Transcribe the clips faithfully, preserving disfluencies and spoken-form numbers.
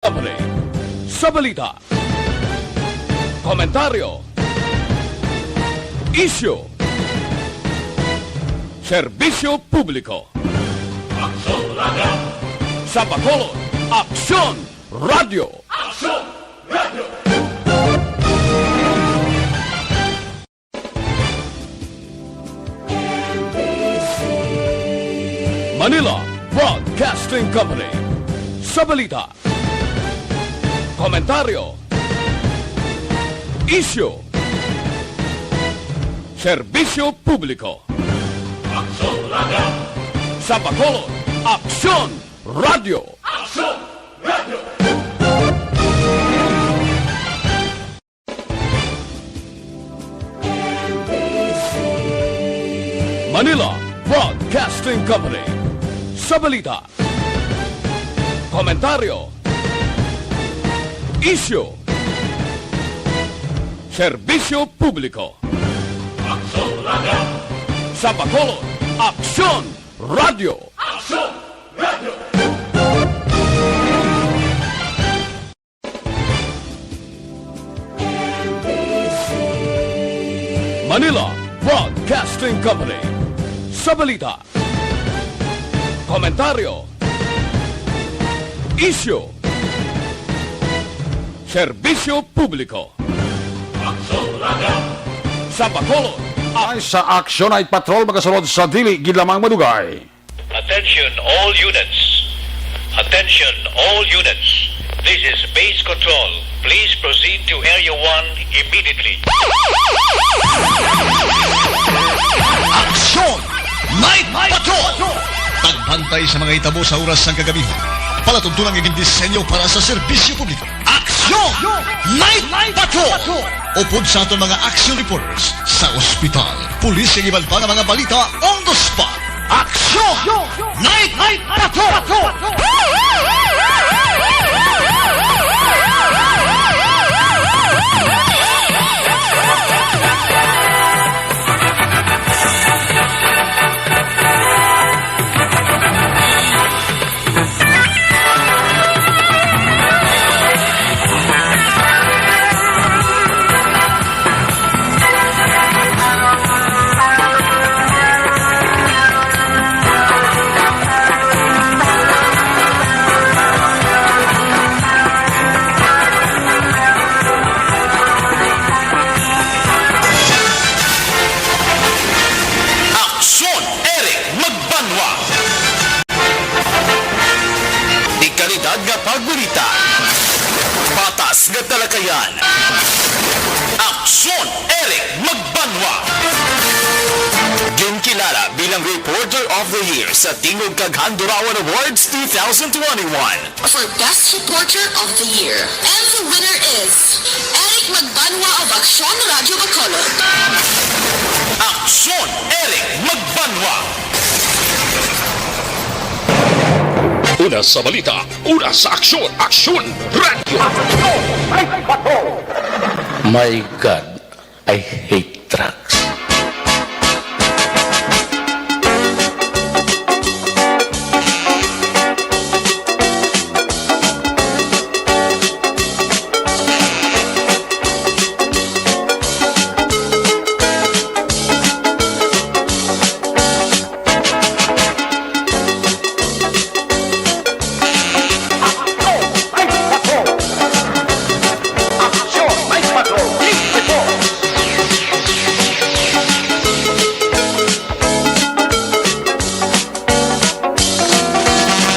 Company. Sa balita, komentaryo, isyu, serbisyo publiko. Aksyon Radio. Sa Bacolod, Aksyon Radio. Aksyon Radio. Manila Broadcasting Company. Sa balita, komentaryo, isyu, serbisyo publiko. Aksyon Radio. Sa Bacolod, Aksyon Radio. Aksyon Radio. Manila Broadcasting Company. Sa balita, komentaryo, isyu, serbisyo publiko. Aksyon Radio. Sa Bacolod, Aksyon Radio. Aksyon Radio. Manila Broadcasting Company. Sa balita, komentaryo, isyu, serbisyo publiko. Aksyon Radio. Sa Bacolod, Ay, sa Aksyon Night Patrol, magasunod sa dili gid lamang madugay. Attention all units. Attention all units. This is base control. Please proceed to Area one immediately. Aksyon! Night Patrol! Pagbantay sa mga hitabo sa oras sang kagabihan. Palatuntunan nga gindisenyo para sa serbisyo publiko. Aksyon! Night Patrol! Upod sa aton mga action reporters sa ospital, pulis, kag iban pa nga mga balita on the spot. Aksyon! Night Patrol! Aksyon, Eric Magbanwa. Di kalidad nga pagbalita, patas nga talakayan. Aksyon, Eric Magbanwa. Ginkilala bilang Reporter of the Year sa Tingog kag Handurawan Awards two thousand twenty-one. For Best Reporter of the Year. And the winner is Eric Magbanwa of Aksyon Radio Bacolod. Aksyon, Eric Magbanwa. Una sa balita, una sa aksyon, Aksyon Radio. My God, I hate drugs.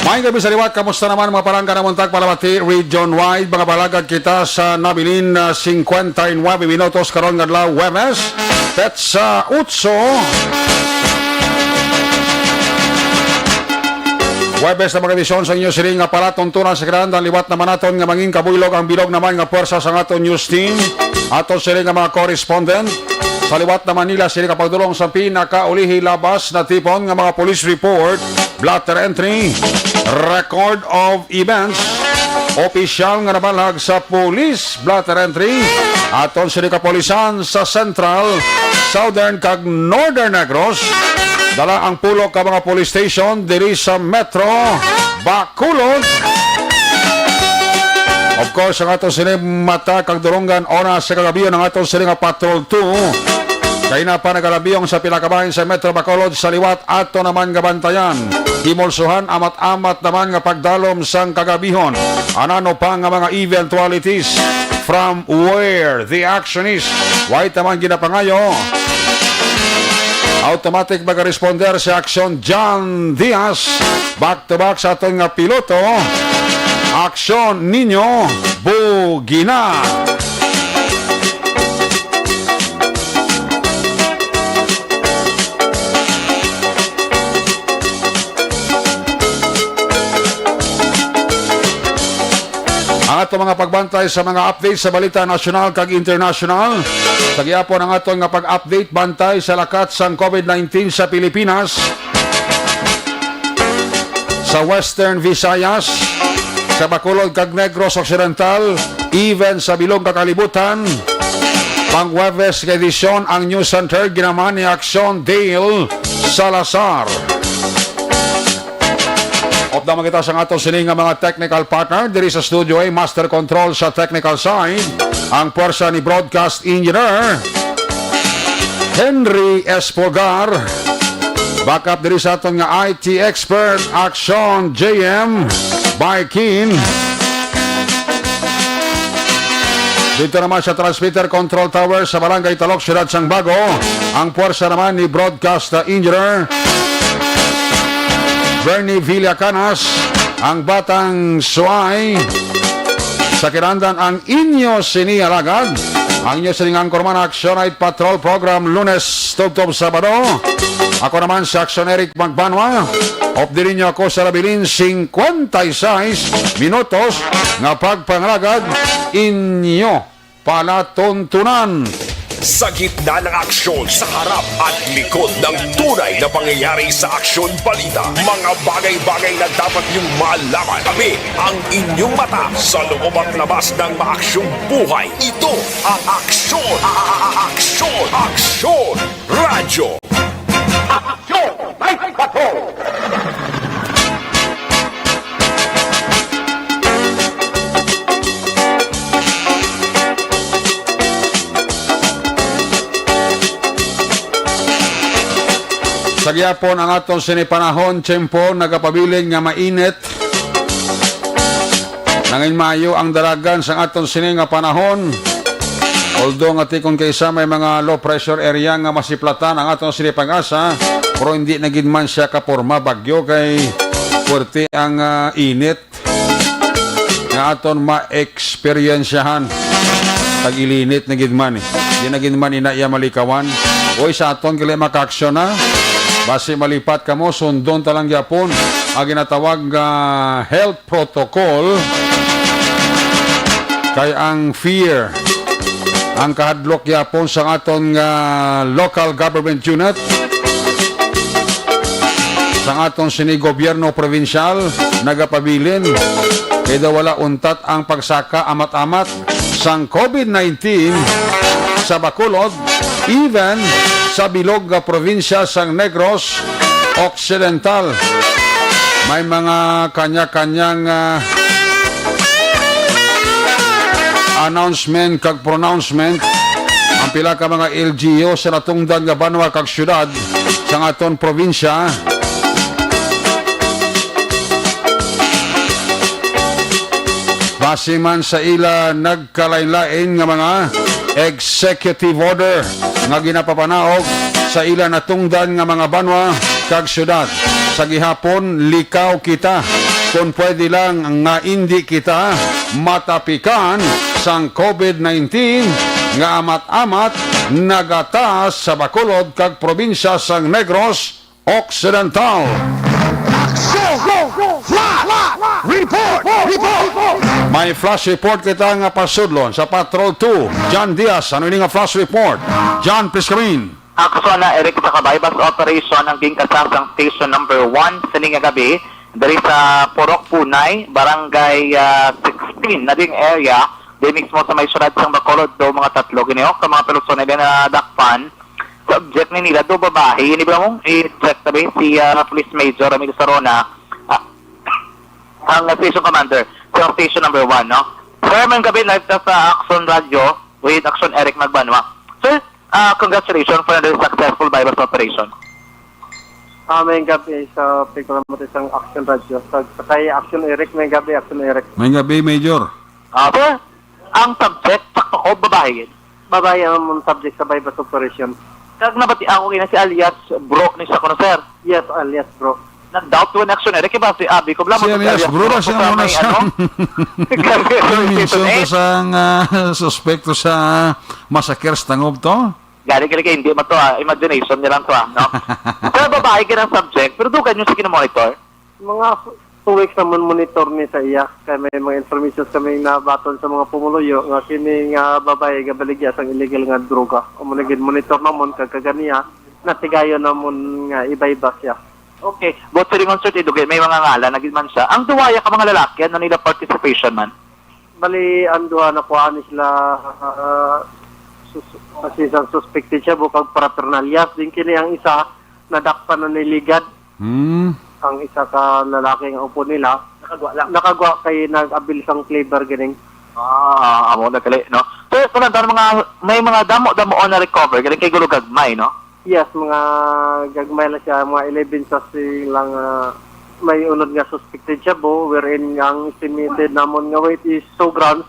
Maayong gabi sa liwat. Kamusta naman, mga palangga, na muntag palabati region wide? Mga palagad kita sa nabilin na cincuenta y nueve minutos karon nga adlaw, Huwebes, petsa otso. Huwebes na mga edisyon sa inyo sining nga palatuntunan sa kinahanglan. Liwat naman naton nga mangin kabuylog ang bilog naman nga pwersa sa aton news team. Aton sining nga mga correspondent sa liwat na Manila, sining nga pagdulong sa pinakaulihi labas na tipon nga mga police report, blotter entry, record of events, opisyal nga nabalag sa police blotter entry, aton sining kapulisan sa Central, Southern, kag Northern Negros. Dala ang pulo ka mga police station diri sa Metro Bacolod. Of course, ang aton sini mata kag dulonggan, oras sa kagabihon, ang aton sini nga Patrol two. Kay na pa nagalabiyong sa pila ka bahin sa Metro Bacolod sa liwat, ato naman nga bantayan. Himulsuhan, amat-amat naman nga pagdalom sang kagabihon. Anano pa nga mga eventualities from where the action is. Way taman ginapangayo. Automatic magaresponder si Aksyon John Diaz. Back to back sa aton nga piloto. Aksyon ninyo, Bugina. Ang ato mga pagbantay sa mga update sa balita nasyonal kag internasyonal. Sa gihapon ang aton nga pag-update bantay sa lakat sang covid nineteen sa Pilipinas, sa Western Visayas, sa Bacolod kag Negros Occidental, even sa bilog nga kalibutan. Pang Huwebes nga edisyon ang News Center ginaman ni Aksyon Dale Salazar. Update kita sa aton sini nga mga technical partner diri sa studio, ay master control sa technical side, ang pwersa ni broadcast engineer Henry Espolgar. Backup diri sa aton nga I T expert, Action J M Baikin. Dito naman sa transmitter control tower sa Barangay Talok, Siyudad sang Bago, ang pwersa naman ni broadcast engineer Bernie Villacanas, ang batang suay sa kinahanglan, ang inyo sini alagad, ang inyo sini nga anchorman, Action Night Patrol Program, Lunes tubtob Sabado. Ako naman si Action Eric Magbanwa. Update ninyo ako sa labilin singkwenta y seis minutos nga pagpangalagad, inyo palatuntunan. Sa gitna ng aksyon, sa harap at likod ng tunay na pangyayari sa Aksyon Balita, mga bagay-bagay na dapat niyong malaman. Kami ang inyong mata sa loob at labas ng maaksyong buhay. Ito ang Aksyon! A-, a-, a-, Aksyon! Aksyon! Radyo! Aksyon! Night Patrol! Sa gihapon ang aton sini panahon, tiyempo nagapabilin nga mainit. Nangin maayo ang dalagan sang aton sini nga panahon. Although nga tikon kay sa may mga low pressure area nga masiplatan ang aton sini pag-asa, pero hindi na gid man siya kaporma bagyo kay puwerte ang, ah, init nga aton ma-eksperyensyahan. Tag-ilinit na gid man, eh. Di na gid man ina iya malikawan. Oy, sa aton gali makaaksyon na. Basi malipat kamo, sundon ta lang gyapon ang ginatawag nga health protocol, kay ang fear, ang kahadlok gyapon sa aton nga local government unit, sa aton sini gobyerno probinsyal, nagapabilin kay daw wala untat ang pagsaka amat-amat sang covid nineteen sa Bacolod, even sa bilog nga probinsya sang Negros Occidental. May mga kanya-kanyang, ah, announcement kag pronouncement ang pila ka mga L G U sa natungdan nga banwa kag syudad sa aton probinsya. Base man sa ila nagkalain-lain nga mga executive order nga ginapapanaog sa ila natungdan nga mga banwa kag syudad. Sa gihapon, likaw kita kon pwede lang nga indi kita matapikan sang covid nineteen nga amat-amat nagataas sa Bacolod kag probinsya sang Negros Occidental. Action! Flash! Report! Report! May flash report kita nga pasudlon sa Patrol two. John Diaz, ano ini nga flash report? John, please come in. Aksyon na, Eric, sa kabay-bas operation ang gingkasasang Station Number One sini nga gabi diri sa Purok Punay, Barangay, ah, sixteen na ding area, di mismo sa may syudad sang Bacolod, do mga tatlo gini, oh, ka mga persona na nadakpan. Subject ni nila, do babae. Ini ba mong i-check tabi si, ah, Police Major Ramil Sarona, ah, ang station commander sa station number one, no? Sir, maayong gabi, live ka sa Action Radio with Action Eric Magbanwa. Sir, ah, congratulations for another successful buy-bust operation. Ah, maayong gabi sa pagkulamat isang Action Radio. Sa, sa kay Action Eric, maayong gabi, Action Eric. Maayong gabi, Major. Ah, sir, ang subject, sakto ko, babae gid? Babae ang subject sa buy-bust operation. Kag nabati ako kina si alias Bro ni siya kuno, sir. Yes, alias Bro. Nag-doubt ko na, actually, kay ba si abi ko, bla, Si mag-, alias alias Bro Bro ra ko siya sa muna may, sa ano? Kami Ang sa mention to Senate. Sa nga suspekto sa massacre sa Tangub to? Gani, gani, kay hindi man to, ah, imagination niya lang to, ah, no? Pero babae ka ng subject, pero dugan yung sige na monitor. Mga two weeks naman monitor ni sa iya, kay may mga information kami nabaton sa mga pumuluyo nga kini nga babae gabaligya sang illegal nga droga. Amo na gid monitor namon kag kaganiya, natigayon namon nga i-buy-bust siya. Okay, but sa ringon, sir, tidugay, may mga ngalan na gid man siya. Ang duwaya ka mga lalaki, ano nila participation man? Bali, ang duha na kuha ni sila, ah, sus-, kasi isang suspected siya, bukag paraphernalias. Din kini ang isa, nadakpan na niligad. Hmm. Ang isa ka lalaki nga upo nila, Nakagwa lang. Nakagwa kay nag-abil sang flavor ganing. Ah, amo na gali, no? So, kung ang mga, may mga damo-damo na recover, galing kay Gulugagmay, no? Yes, mga gagmay lang siya, mga eleven sa silang, ah, may unod nga suspected shabu, wherein ang estimated namon nga weight is two grams,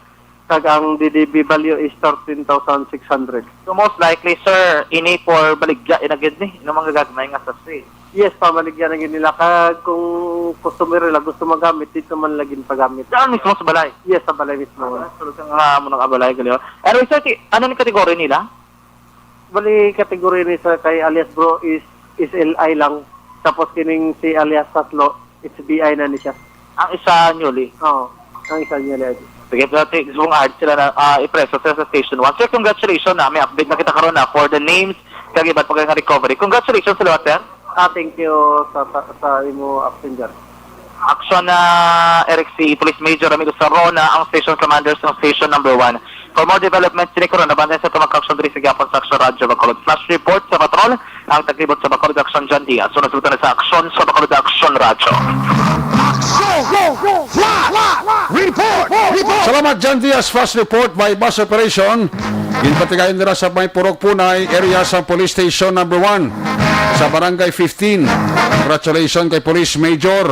kag ang D D B value is thirteen thousand six hundred. So, most likely, sir, ini for baligya, inagid ni, inang mga gagmay nga sasi. Yes, pamaligya na gid nila. Kag kung customer nila gusto magamit, dito man lagi pagamit. Saan mismo sa balay? Yes, sa balay mismo. Ah, sulod ka nga mo nang abalay, gali. Pero, sir, ti-, ano ni kategorya nila? Bali, kategorya ni sa kay alias Bro is S L I lang. Tapos kining si alias Satlo, H B I na ni siya. Ang isa newly. Oo, ang isa newly I D. Sige, pero ti-, subong add sila na, ah, ipreso sila sa Station one. Sir, congratulations na. May update na kita karon na for the names kag iba't pag nga recovery. Congratulations sa lahat, sir. Ah, thank you sa, sa, sa imo action, Jar. Action na, Eric, si Police Major Ramiro Sarona, ang station commander sa station number one. For more developments, sini karon, nabantayan sa tumang action diri sa gihapon sa Action Radyo Bacolod. Flash report sa patrol, ang taglibot sa Bacolod Action, John Diaz. Sunod sa action sa Bacolod Action Radyo. Action! Flash! Report! Report! Salamat, John Diaz. Flash report, buy-bust operation. Ginpatigayon nila sa may Purok Punay area sa Police Station number one sa Barangay fifteen. Congratulations kay Police Major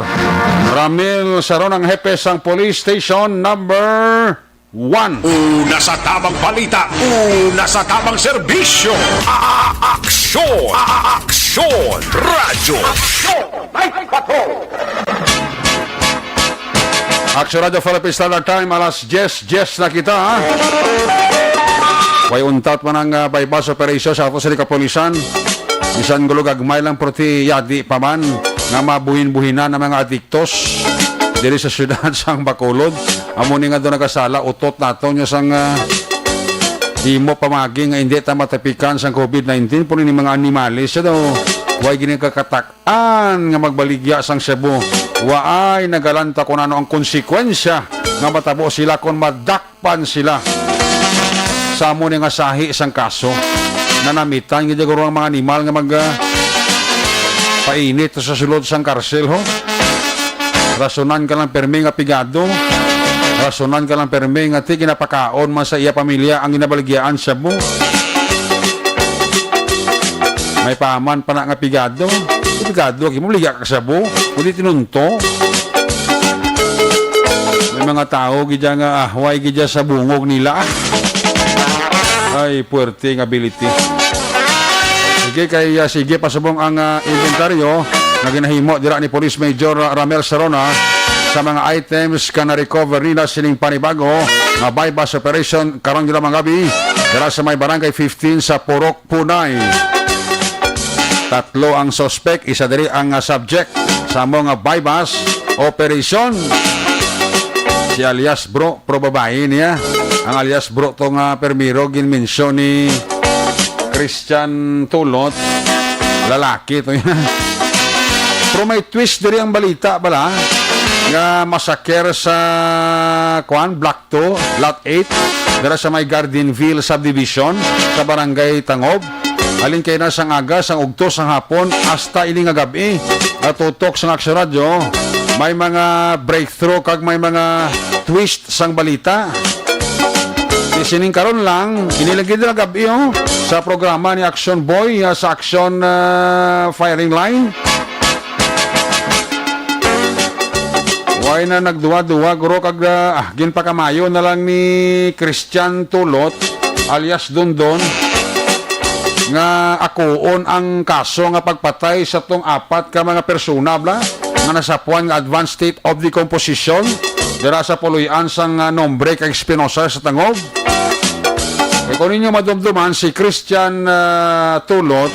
Ramil Saron, ang hepe sang Police Station number one. Una sa tabang balita, una sa tabang serbisyo. A-, a-, aksyon, a-, a-, aksyon, radyo. Aksyon, ay, patrol. Aksyon Radyo Philippine Standard Time, alas diyes, diyes na kita, ha? Way untat man ang, ah, buy-bust operation sa ato sa kapulisan. Bisan gulugagmay lang, pero ti yadi pa man nga mabuhin-buhinan ang mga adiktos diri sa siyudad sang Bacolod. Amo ni nga doon nagasala, utot nato nyo sang, ah, imo pamagi nga hindi ta matapikan sang covid nineteen, pero ni mga animales, siya daw, way gini kakatak-, an nga magbaligya sang shabu, waay nagalanta kon ano ang konsekwensya nga matabo sila kon madakpan sila. Sa amo ni nga sahi sang kaso, nanamitan gid guro ang mga animal nga mag, ah, painit sa sulod sang karsel, ho. Rasonan ka lang permi nga pigado. Rasonan ka lang permi nga ti ginapakaon man sa iya pamilya ang ginabaligyaan shabu. May paman pa na nga pigado. Pigado, agi mo, liga ka sa bu. Kundi tinunto. May mga tao gid dyan nga, ah, way gid dyan sa bungog nila. Ay, puwerte nga ability. Sige, kay, ah, sige, pasubong ang, ah, inventaryo nga ginahimo dira ni Police Major Ramel Sarona sa mga items ka na-recover nila sining panibago nga buy-bust operation karon gid mga gabi dira sa may Barangay fifteen sa Purok Punay. Tatlo ang suspek, isa diri ang, ah, subject sa amo nga buy-bust operation. Si alias Bro, pro babae niya. Ang alias Bro to nga permiro ginmensyon ni Christian Tulot, lalaki to yan. Pero may twist diri ang balita bala nga massacre sa, kuan, Block two, Lot eight, dira sa may Gardenville Subdivision, sa Barangay Tangob. Halin kay na sang aga, sang ugto, sang hapon, hasta ini nga gab-i. Natutok sang Aksyon Radyo, may mga breakthrough kag may mga twist sang balita. Di sining karon lang, ini lang gid nga gab-i, oh, sa programa ni Action Boy, ah, sa Action, ah, Firing Line. Way na nagduwa-duwa, guro, kag, ah, ah, ginpakamayo na lang ni Christian Tulot alias Dondon nga akuon ang kaso nga pagpatay sa tong apat ka mga persona, bla, nga nasapuan nga advanced state of decomposition dira sa puloy-an sang, ah, Nombre kag Espinosa sa Tangog. Kay kung ninyo madumduman, si Christian, ah, Tulot,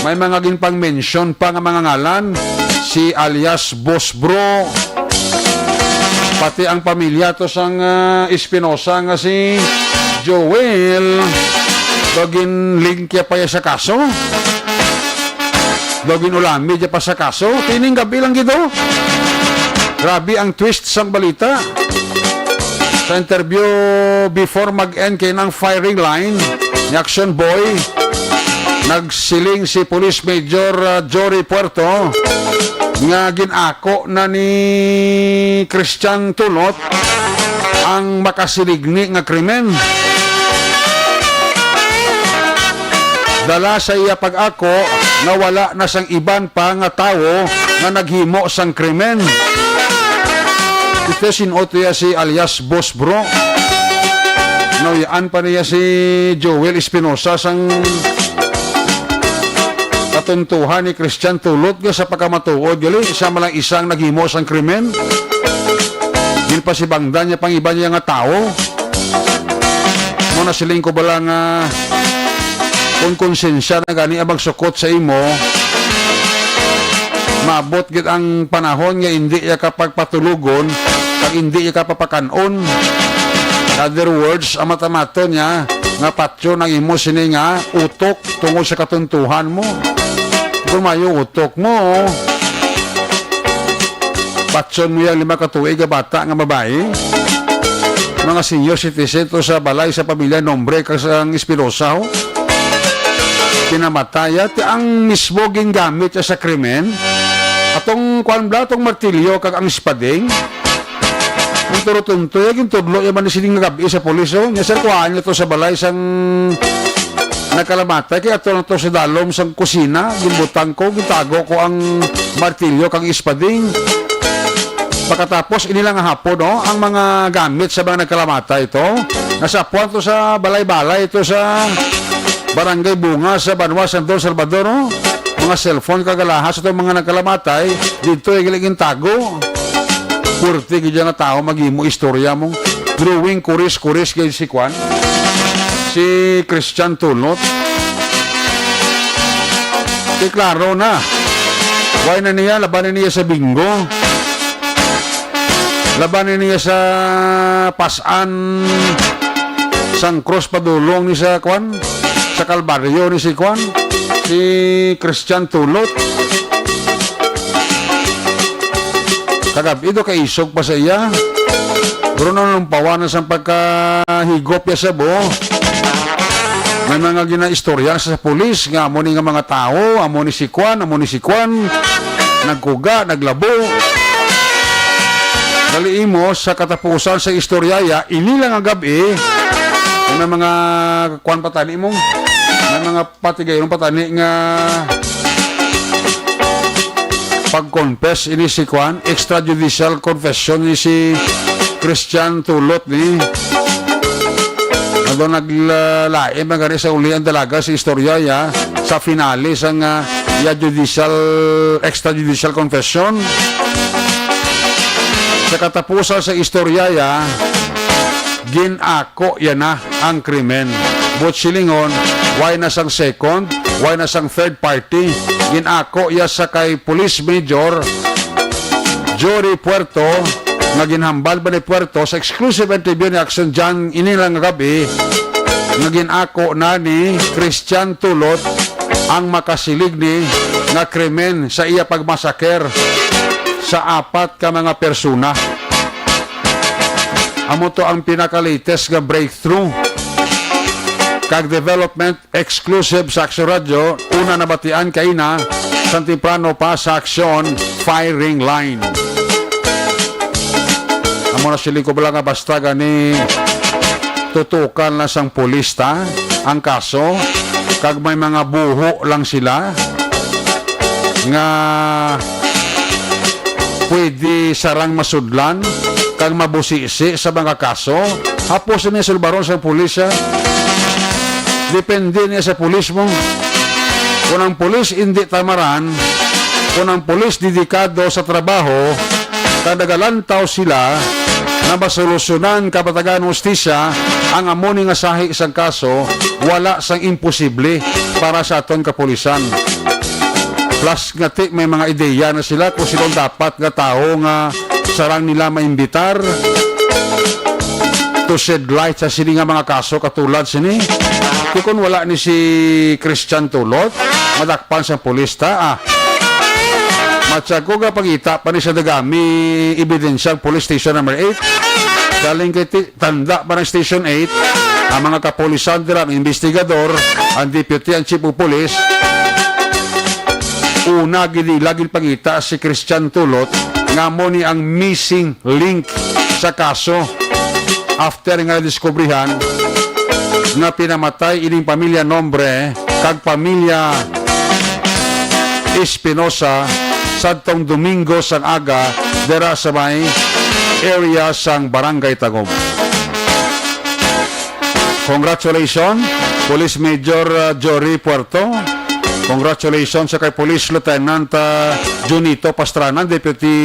may mga ginpang-mention pa nga mga ngalan, si alias Boss Bro, pati ang pamilya to sang, ah, Espinosa nga si Joel. Do ginlink ya pa ya sa kaso. Do ginulami ya pa sa kaso. Tining gab-i lang gid, oh. Grabe ang twist sang balita. Sa interview before mag-end kay nang firing line ni Action Boy, nagsiling si Police Major, uh, Jory Puerto nga gin-ako na ni Christian Tulot ang makasiligni nga krimen. Dala sa iya pag-ako nga wala na sang iban pa nga tawo nga naghimo sang krimen. Ito sin-o to ya si alias Boss Bro. Nauyaan pa niya si Joel Espinosa sang katuntuhan ni Christian Tulot nga sa pagkamatuod gali, siya man lang isang naghimo sang krimen. Ginpasibangdan niya pang iba niya nga tawo. Mo na siling ko bala nga kung konsensya na gani ang magsukot sa imo, maabot gid ang panahon nga indi ya ka pagpatulogon kag indi ya ka papakan-on. In other words, ang matamaton niya nga patyon ang imo sini nga utok tungod sa katuntuhan mo. Kung mayo utok mo, patyon mo yang lima ka tuig nga bata nga babayi. Mga senior citizen to sa balay sa pamilya Nombre kag sang Espinosa, ho. Pinamatay, ti ang mismo gingamit sa krimen. Atong kuan bala, atong martilyo kag ang espading. Ang turutuntoy, gintudlo ya man ni sining nga gab-i sa pulis, oh. Nya, sir, kuhaan niyo to sa balay sang nagkalamatay, kay ato na to sa dalom sang kusina. Ginbutang ko, gintago ko ang martilyo kag espading. Pagkatapos, ini lang nga hapon, no, ang mga gamit sa mga nagkalamatay ito, nasapuan to sa balay-balay ito sa Barangay Bunga sa banwa sang Don Salvador, no? Mga cellphone kag alahas sa mga nagkalamatay, dito ay giling tago. Purti gid nga tao maghimo istorya mo. Drawing kuris-kuris kay si Kwan. Si Christian Tulot. Kay klaro na. Why na niya, laban na niya sa bingo. Laban ni niya sa pas-an sang krus padulong ni sa kwan, sa Kalbaryo ni si kwan, si Christian Tulot. Kagab-i do kaisog pa sa iya. Pero nung pawanan sang pagkahigop ya sa buho, may mga ginaistorya sa pulis nga amo ni nga mga tawo, amo ni si kwan, amo ni si kwan, nagkuga, naglabo. Dali imo sa katapusan sa istorya ya, ini lang nga gab-i, may mga kwan pa tani mo, may mga patigayon pa tani nga pag-confess ini si kwan, extrajudicial confession ni si Christian Tulot ni. Ado naglalain man gani sa uli ang dalaga sa istorya ya, sa finale sang, ah, iya judicial, extrajudicial confession. Sa katapusan sa istorya ya, gin-ako ya na ang krimen. But silingon, why na sang second, why na sang third party? Gin-ako ya sa kay Police Major Jory Puerto, nga ginhambal ba ni Puerto sa exclusive interview ni Action John ini lang nga gab-i, nga gin-ako na ni Christian Tulot ang makasilig ni nga krimen sa iya pagmasaker sa apat ka mga persona. Amo to ang pinaka-latest nga breakthrough kag development exclusive sa Aksyon Radyo, una nabatian kaina sang temprano pa sa aksyon, firing line. Amo na siling ko bala nga basta gani tutukan lang sang pulis ta ang kaso, kag may mga buho lang sila nga pwede sarang masudlan kag mabusisi sa mga kaso. Hapos ini sulbaron sang pulis, ah. Depende niya sa pulis mo. Kung ang pulis indi tamaran, kung ang pulis dedikado sa trabaho, kag nagalantaw sila na masolusyonan kabatagan hustisya ang amo ni nga sahi sang kaso, wala sang imposible para sa aton kapulisan. Plus nga ti, may mga ideya na sila kung sino ang dapat nga tawo nga sarang nila maimbitar to shed light sa sini nga mga kaso katulad sini. Ti kung wala ni si Christian Tulot, madakpan sa pulis ta, ah. Matsyag ko nga pangita pa ni sa dagami ebidensya ang Police Station Number Eight. Galing kay ti-, tanda pa ng Station Eight, ang mga kapulisan dira, ang investigador, ang deputy, ang chief of police, una gid nila ginpangita si Christian Tulot nga amo ni ang missing link sa kaso after nga nadiskubrihan nga pinamatay ining pamilya Nombre kag pamilya Espinosa sadtong Domingo sang aga dira sa may area sang Barangay Tagob. Congratulations, Police Major, uh, Jory Puerto. Congratulations sa kay Police Lieutenant, uh, Junito Pastrana, Deputy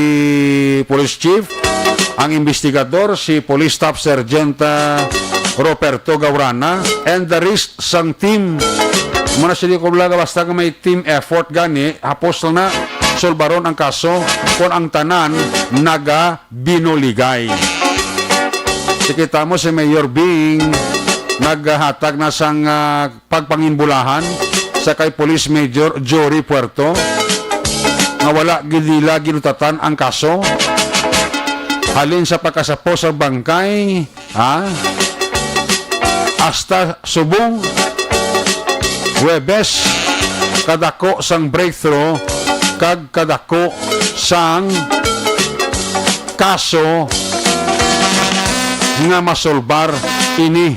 Police Chief. Ang investigador, si Police Staff Sergeant, uh, Roberto Gaurana, and the rest sang team. Muna sila ko lang, basta nga may team effort gani, hapos lang na sulbaron ang kaso kung ang tanan naga binuligay. Kita mo si Mayor Bing naghatag na sang, ah, pagpanginbulahan sa kay Police Major Jory Puerto nga wala gid nila ginutatan ang kaso halin sa pagkasapo sa bangkay, ha? Hasta subong Huwebes, kadako sang breakthrough kag kadako sang kaso nga masolbar ini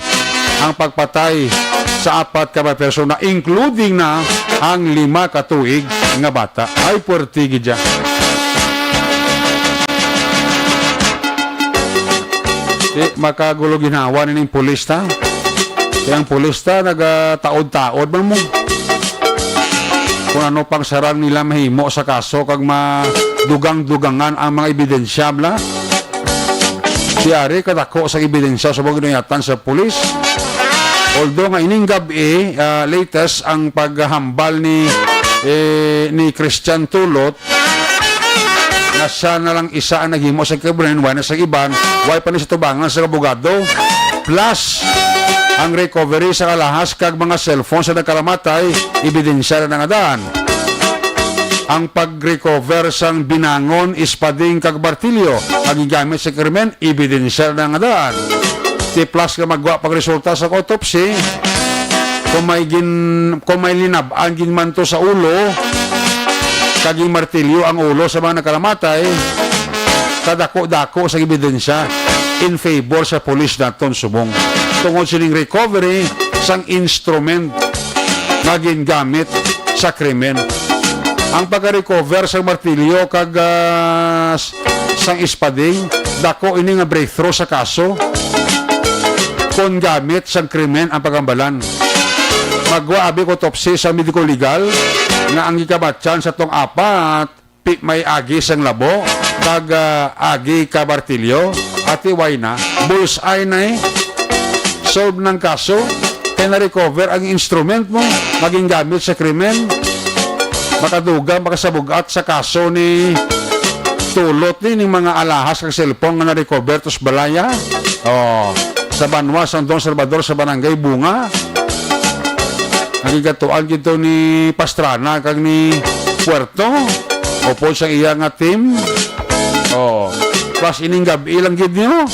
ang pagpatay sa apat ka mga persona, including na ang lima ka tuig nga bata. Ay, puwerte gid siya. Di makagulo ginhawa nining pulis ta. Kaya ang pulis ta, nagataod-taod man mo. Kung ano pang sarang nila mahimo sa kaso kag madugang-dugangan ang mga ebidensya, bla. Tiyari kadako sa ebidensya sa mga ginuyatan sa pulis. Although nga ining gab-i, ah, latest ang paghambal ni, eh, ni Christian Tulot nga siya na lang isa ang naghimo sa krimen, wala na sa iban, wala pa ni sa tubangan sa abogado. Plus, ang recovery sa alahas kag mga cellphone sa nagkalamatay, ebidensya na nga daan. Ang pag-recover sang binangon, espading kag martilyo nga gigamit sa krimen, ebidensya na nga daan. Ti plus nga magwa pagresulta sa autopsy, kung may gin-, kung may linab-an gid man to sa ulo, kag ginmartilyo ang ulo sa mga nakalamatay, kadako-dako sa ebidensya in favor sa pulis naton subong tungod sining recovery sang instrument nga gingamit sa krimen. Ang pagka-recover sang martilyo kag, ah, s-, sang espading, dako ini nga breakthrough sa kaso kon gamit sang krimen ang paghambalan. Magwa abi og autopsy sa medico-legal nga ang gikamatyan sa tong apat pi-, may agi sang labo kag, ah, agi ka martilyo. Ati, wala na, bullseye na eh. Solve ng kaso. Kaya na-recover ang instrument mo nga gingamit sa krimen. Makadugang, makasabugat sa kaso ni Tulot ni ning mga alahas kag cellphone nga na-recover to sa balaya. Oh, sa banwa sang Don Salvador sa Barangay Bunga. Nagigatuan gid to ni Pastrana kag ni Puerto. Upod sa iya nga team. Oh, plus ining gab-i lang gid niyo.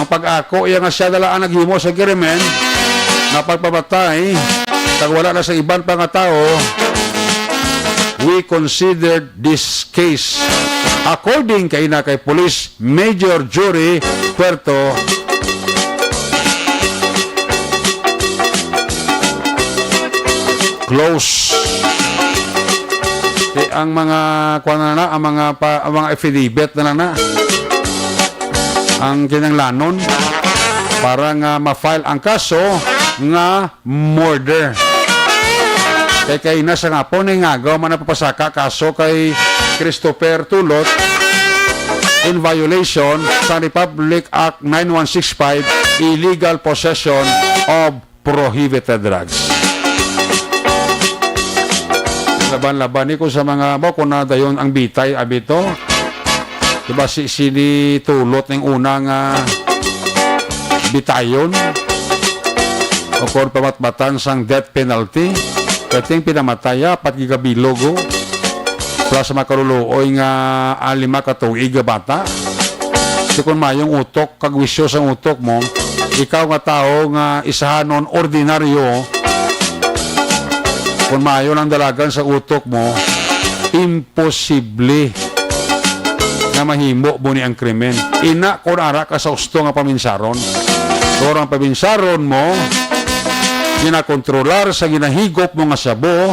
Ang pag-ako iya nga siya na lang ang naghimo sa krimen. nga pagpamatay, kag wala na sa iban pa nga tawo, we considered this case. According kay na kay Police Major Jury Puerto, close. Di ang mga, kuwan na na, ang mga pa, ang mga affidavit na lang na ang kinahanglanon para nga ma-file ang kaso nga murder. Kay kay na sa nga po ni nga man ang papasaka kaso kay Christopher Tulot in violation sa Republic Act nine one six five, illegal possession of prohibited drugs. Laban-laban ni ko sa mga, mo ko na dayon ang bitay, abito. Diba si, si di Tulot ning una nga bitayon? O kon pamatbatan sang death penalty. Kating pinamatay, apat gigabilog, oh. Plus sa makaluluoy nga, ah, lima ka tuig nga bata. Di kon mayong utok, kag wisyo sang utok mo, ikaw nga tawo nga isahanon ordinaryo, kon maayo lang dalagan sa utok mo, imposible nga mahimo mo ni ang krimen. Ina, kon ara ka sa husto nga paminsaron. Pero ang paminsaron mo, ginakontrolar sa ginahigop mo nga sabo,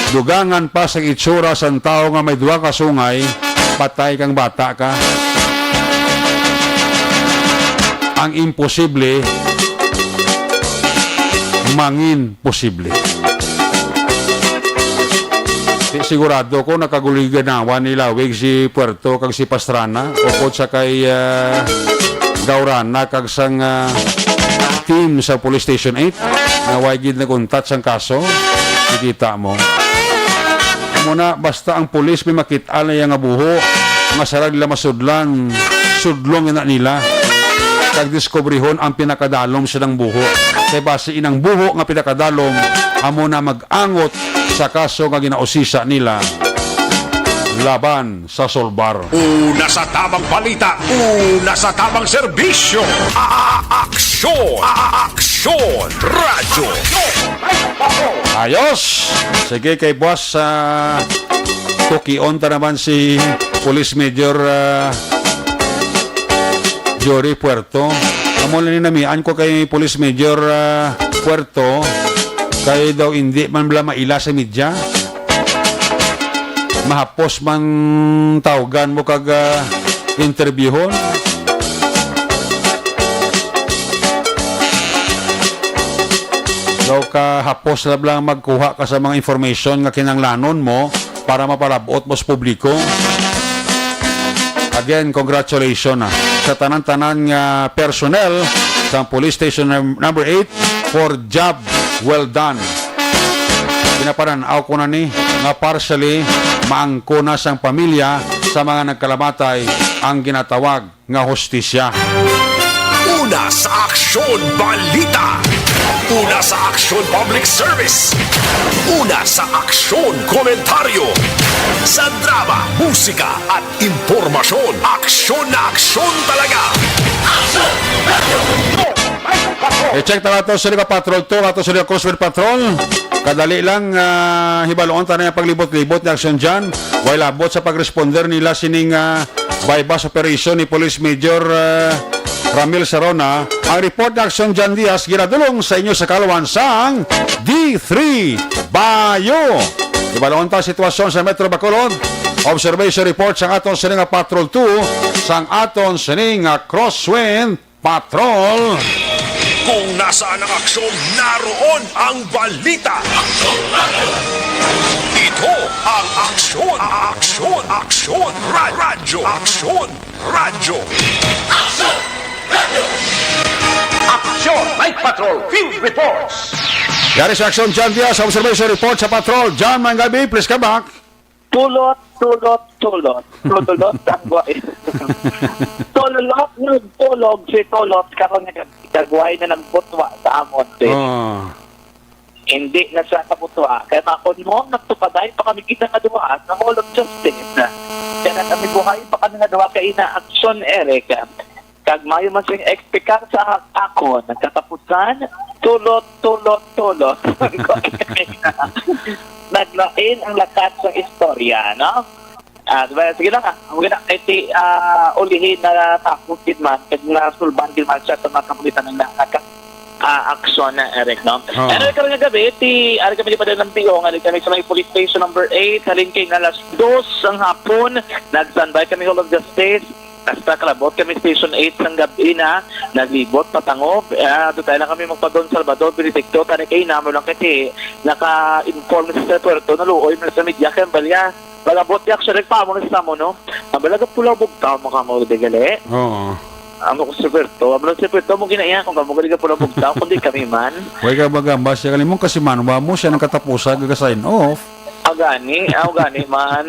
dugangan pa sa itsura sang tawo nga may duha ka sungay, patay kang bata ka. Ang imposible, mangin posible. Di sigurado ko nakaguliganawan ni Lawig si Puerto kag si Pastrana, upod sa kay, ah, Gaurana kag sang, ah, team sa Police Station eight nga way gid nag-untat sang kaso. Kikita mo. Muna, basta ang pulis may makit-an na iya nga buho, nga sarag nila masudlan, sudlong ina nila. Kag diskubrihon ang pinakadalom silang buho. Kay basi inang buho nga pinakadalom, amo na mag-angot sa kaso nga ginausisa nila laban sa Solbar. Una sa tamang balita, una sa tamang serbisyo. A-, aksyon, a-, aksyon, radyo. Ayos! Sige, kay Boss, ah, tukion ta naman si Police Major, ah, Jory Puerto. Amo lang ni namian ko kay Police Major, ah, Puerto, kay daw hindi man bala maila sa media. Mahapos man tawgan mo kag, ah, interviewon. Daw kahapos na lang magkuha ka sa mga information nga kinanglanon mo para mapalabot mo sa publiko. Again, congratulations, ah, sa tanan-tanan nga personnel sa Police Station num-, number eight for job well done. Pinapanan-aw ko na ni nga partially maangko na sang pamilya sa mga nagkalamatay ang ginatawag nga hustisya. Una sa aksyon, balita. Una sa aksyon, public service. Una sa aksyon, komentaryo. Sa drama, musika, at impormasyon, aksyon na aksyon talaga. I-check na nato sa Liga Patrol two, ato sa Liga Crosswind Patrol. Kadali lang, ah, hibaluon ta na yung paglibot-libot ni Aksyon Jan. Way labot sa pag-responder nila sining, ah, buy-bust operation ni Police Major, ah, Ramil Sarona. Ang report ni Aksyon Jan Diaz, ginadulong sa inyo sa kalawan sang D three Bayo. Hibaluon ta sitwasyon sa Metro Bacolod. Observation report sang aton sining nga Patrol two, sang aton sining nga Crosswind Patrol. Kung nasaan ang aksyon, naroon ang balita. Ito ang Aksyon, Aksyon, Aksyon, Ra-, Radyo, Aksyon, Radyo. Aksyon! Night Patrol Field Reports. Yari sa Aksyon, John Diaz, observation report sa Patrol. John, maayong gabi, please come back. Tulot, tulot, tulot. Tulot ang buhay. Tulot, nagtulog si Tulot. Karon nagkagway na nagbutwa sa amon, te. Ah. Hindi na siya kabutwa. Kaya makon mo, nagtupaday pa kami kita nga duha sa Hall of Justice. Kaya na kami buhay pa kami nga duha kay na aksyon, Eric. Kag mayo man sing ekspektar sa akon, ang katapusan, Tulot, tulot, tulot. Naglain ang lakat sang istorya, no? Ah, diba? Sige lang, ah. Ang gina-, eh, ti, ah, ulihin na tapos gid man, kag nasulban gid man siya sa mga kapulisan nga naka-, ah, aksyon na, Eric, no? Oo. Pero karon nga gabi, ti, ari kami ni Padre Lampio, nga ari kami sa may police station number eight, halin kay na alas dos sang hapon, nag-standby kami Hall of Justice, hasta kalabot kami Station eight sang gabi na, naglibot, patangob, ah, doon tayo lang kami magpa Don Salvador, Benedicto, tani kay namo lang kasi naka-inform si Sir Puerto, naluoy man sa media, kay ang balya, pag-abot ni Action Reg, paamo na sa mo, no? Ang balaga pula bugtaw mo ka mo, di gali? Oo. Amo ko si Berto. Amo lang si Berto, mo ginaiya kung kamo gali ka pula bugtaw, kundi kami man. Way ka magamba siya, kalimong kasi man, wa mo siya nang katapusan, gaga-sign off. Agani, aw gani man.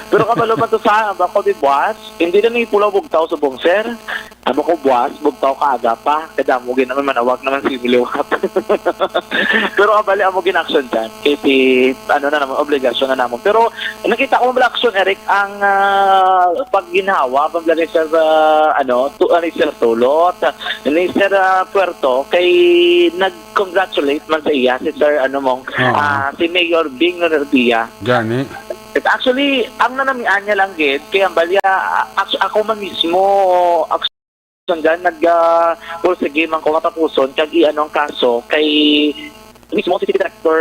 Pero kabalo man to sa, amo ko di buwas, hindi na ni pula bugtaw subong, sir. Amo ko buwas, bugtaw ka aga pa. Kadamo gid naman manawag naman si Miliwat. Pero kabali amo gin-action dyan. Kay ti, ano na naman, obligasyon na naman. Pero nakita ko, wala action, Eric, ang, ah, pagginhawa, pag ni Sir, ah, ano, tu-, ah, ni Sir Tulot, ni Sir, ah, Puerto, kay nag-congratulate man sa iya si Sir, ano mong, Oo. ah, si Mayor Bing Revilla. Gani. Actually, ang nanamian niya lang gid, kay ang balya, ah, actu-, ako man mismo, actually, dyan, nag, ah, pursige man ko matapuson, kag i-ano ang kaso, kay mismo si City Director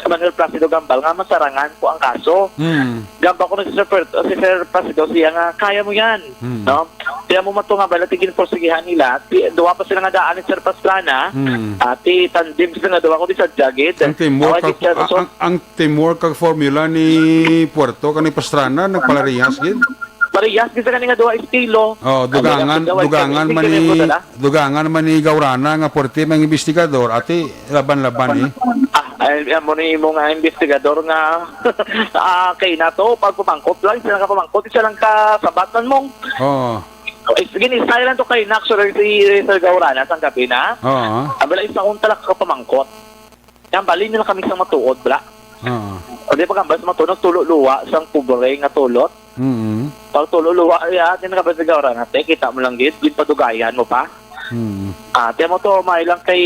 Manuel Placido Gambal nga masarangan ko ang kaso. Hmm. Gamba ko na si Sir Fer-, si Sir Placido, siya nga, "Kaya mo yan." Hmm. No? Kaya mo mato nga bala, tigin porsigihan nila. Ti-, duwa pa sila nga daan ni Sir Pastrana. Hmm. Ah, ti tandem sila nga duwa, kundi sa jagit. Ang teamwork Tawag kag, ni Sir ang, Son. ang, ang teamwork kag formula ni Puerto kag ni Pastrana, nagparehas gid. Parehas gid sa kani nga duha estilo. Oh, Ang dugangan, dugangan man ni, dugangan man ni Gaurana nga puwerte may investigador, ati laban-laban, eh. Ah, ay, amo ni imo nga investigador nga, ah, kay nato, pag pumangkot lang, isa lang ka pumangkot, isa lang ka sabat man mong. Oo. Eh, sige, ni style lang to kay Nax or si Sir Gaurana sang gabi na. Oo. Ang bala, isa akong talak ka pamangkot. Yan, bali nila kami sa matuod, bala. Oo. O di, pag-ambal sa matuod, tulo luwa sang pobre nga tulot. Mm. Pag tulo luwa, ya, di na ka ba, Sir Gaurana, te, kita mo lang gid, gid padugayan mo pa. Mm. Ah, tiyan mo to, may lang kay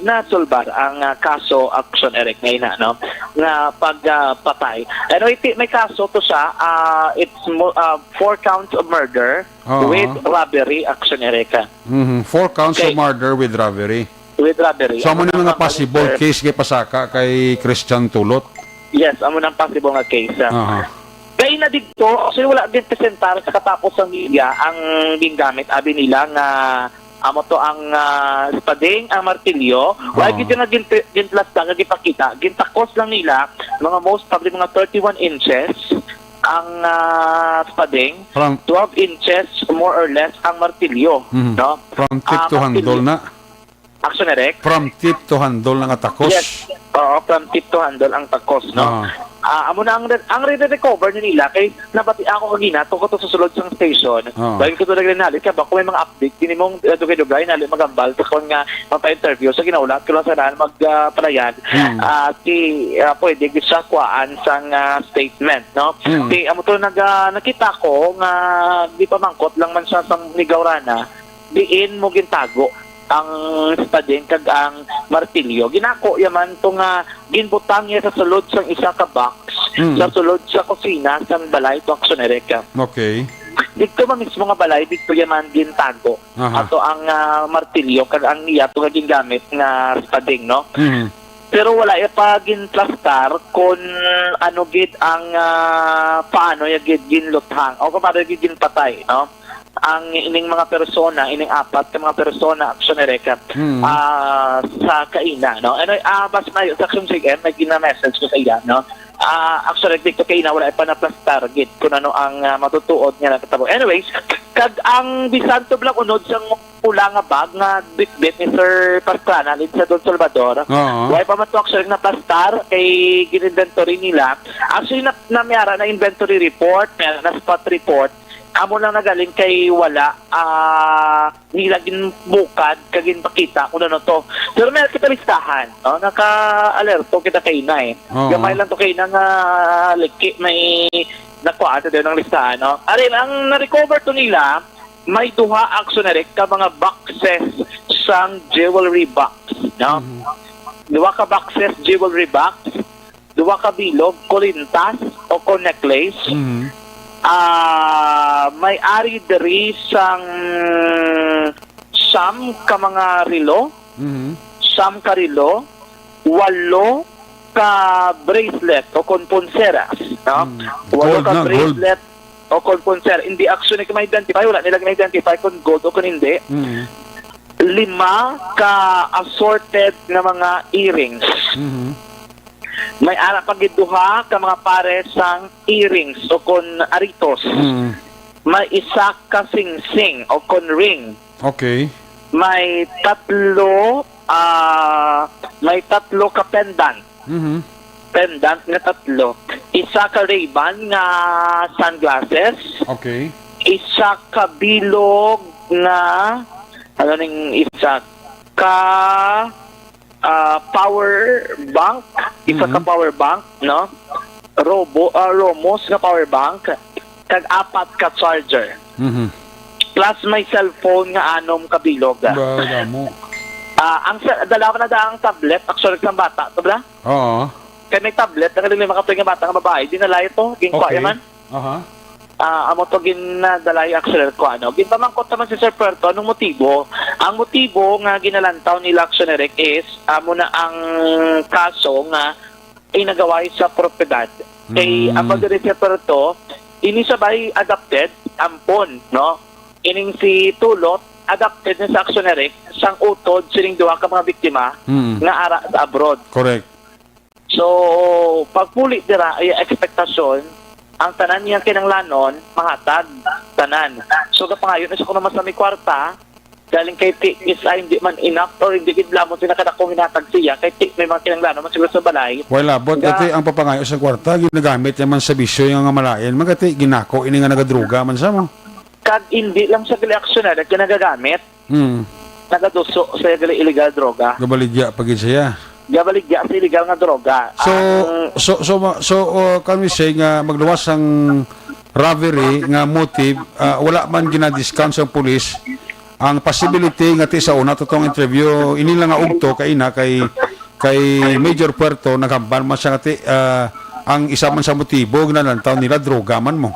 nasulbar ang, ah, kaso, Action Eric, nga ina, no? Nga pag, ah, patay. Ano, iti, may kaso to siya, ah, it's mo-, ah, four counts of murder Oo. with robbery, Action Eric, ah. Mhm. Four counts of Okay. murder with robbery. With robbery. So, amo Ang ni mga mga possible murder. case kay pasaka kay Christian Tulot? Yes, amo nang possible nga case, ah. Aha. Kay na dito, actually, wala din presentar sa katapos sang media ang gingamit, abi nila nga amo to ang, ah, spading, ang martilyo. Wala Oo. gid nga gin-, ginplasta nga gipakita. Gintakos lang nila, mga most probably mga thirty-one inches ang, ah, spading, From twelve inches more or less ang martilyo, Mhm. no? From tip Ah, to handle martilyo. na? Action Eric? From tip to handle na nga takos? Yes. Oo, from tip to handle ang takos, no? Ah. Ah, amo na ang re-, ang re-recover ni nila kay nabati ako kagina tungkol to sa sulod sang station. Ah. Dahil ko to nagrinali kay bako may mga update, kini mong, eh, dugay-dugay, nali magambal sa kon nga mapa-interview. So, ginaulat ko lang sa naan mag, ah, palayan. Hmm. Ah, ti, ah, pwede gid siya kuhaan sang, ah, statement, no? Hmm. Ti, amo to nag, ah, nakita ko nga di pa mangkot lang man siya sang ni Gaurana. Diin mo gintago ang spading kag ang martilyo. Ginako yaman to nga ginbutang niya sa sulod sang isa ka box, Mm. sa sulod sa kusina sang balay to, Action Eric. Okay. Dito man mismo nga balay, dito yaman gintago. Aha. Ato ang, ah, martilyo kag ang iya to nga gingamit nga spading, no? Mm. Pero wala ya pa ginplastar kon ano gid ang, ah, paano ya gid ginluthang o kung paano ya gid ginpatay, no? Ang ining mga persona, ining apat ka mga persona, Action Eric, Mm. ah, sa kaina, no? Ano, ah, bas may sa Action C M, may gina-message ko sa iya, no? Ah, Action Eric, dito kaina, wala pa na plus target kung ano ang, ah, matutuod nga nakatabo. Anyways, kag ang bisan to blang unod sang pula nga bag nga bitbit ni Sir Pastrana dito sa Don Salvador, Oo. wala pa man to actually na plastar kay gin-inventory nila. Actually, na, na may ara na inventory report, may ara na spot report, amo lang nagaling kay wala, ah, nila ginbukad kag ginpakita kung ano to. Pero may kita listahan, no? Naka-alerto kita kay inay. Oo. Gamay lang to kay ina nga liki may nakuha to din ang listahan, no? Ari, ang na-recover to nila, may duha actually ka mga boxes sang jewelry box, no? Mhm. Duha ka boxes jewelry box, duha ka bilog, kulintas o kon necklace. Mhm. Ah, may ari diri sang siyam ka mga relo, Mhm. siyam ka relo, walo ka bracelet o kon pulseras, no? Mm. Walo Gold ka na, gold. bracelet o kon pulser-, hindi actually ka ma-identify, wala nila ma-identify kung gold o kung hindi. Mm. Lima ka assorted nga mga earrings. Mhm. May ara pa gid duha ka mga pares sang earrings o kon aritos. Mm. May isa ka singsing o kon ring. Okay. May tatlo, ah, may tatlo ka pendant. Mhm. Pendant nga tatlo. Isa ka Ray-Ban nga sunglasses. Okay. Isa ka bilog nga, ano ning isa ka, ah, power bank. Isa ka Mhm. power bank, no? Robo, ah, Romos nga power bank. Kag apat ka charger. Mhm. Plus may cellphone nga anom ka bilog. Ba, damo. Ah, ang sa, dala ko na da ang tablet, actually, sang bata, to bala? Oo. Kay may tablet, ang lima ka tuig nga bata nga babae, dinala ito, ginkuha Okay. naman. Aha. Ah, amo to ginadala yung actually ko, ano. Ginpamangkot naman si Sir Puerto, anong motibo? Ang motibo nga ginalantaw nila actually, Rick, is amo na ang kaso nga inagaway sa propiedad. Kay Mm. ang pagdiri, Sir Puerto, ini siya bay adopted, ampon, no? Ining si Tulot, adopted na sa actually, Rick, sang utod sining duha ka mga biktima Mm. nga ara sa abroad. Correct. So, pagpuli dira, ay ekspektasyon, ang tanan niyang kinanglanon, mahatag, tanan. So, gapangayo na siya kung naman sa may kwarta, galing kay T S I, hindi man enough or hindi gid lamon sila kadakong hinatag siya, kay ti-, may mga kinanglanon man siguro sa balay. Wala, but Nga ati ang papangayo sa kwarta, ginagamit naman sa bisyo yung nga malain. Magati, ginako, ini nga nagadruga man sa mo. Kag hindi lang sa gali aksyonar, nagkinagamit. Hmm. Nagaduso sa gali illegal droga. Gabaligya pa gid siya. Gabaligya sa illegal nga droga. So, Ang so, so, ma-, so, uh, can we say nga magluwas ang robbery nga motive, uh, wala man gina-discount sa pulis ang possibility nga ti sa una to tong interview, ini lang nga ugto kay ina kay, kay Major Puerto, naghambal man siya nga ti, uh, ang isa man sa motibo ginalantaw nila droga man mo.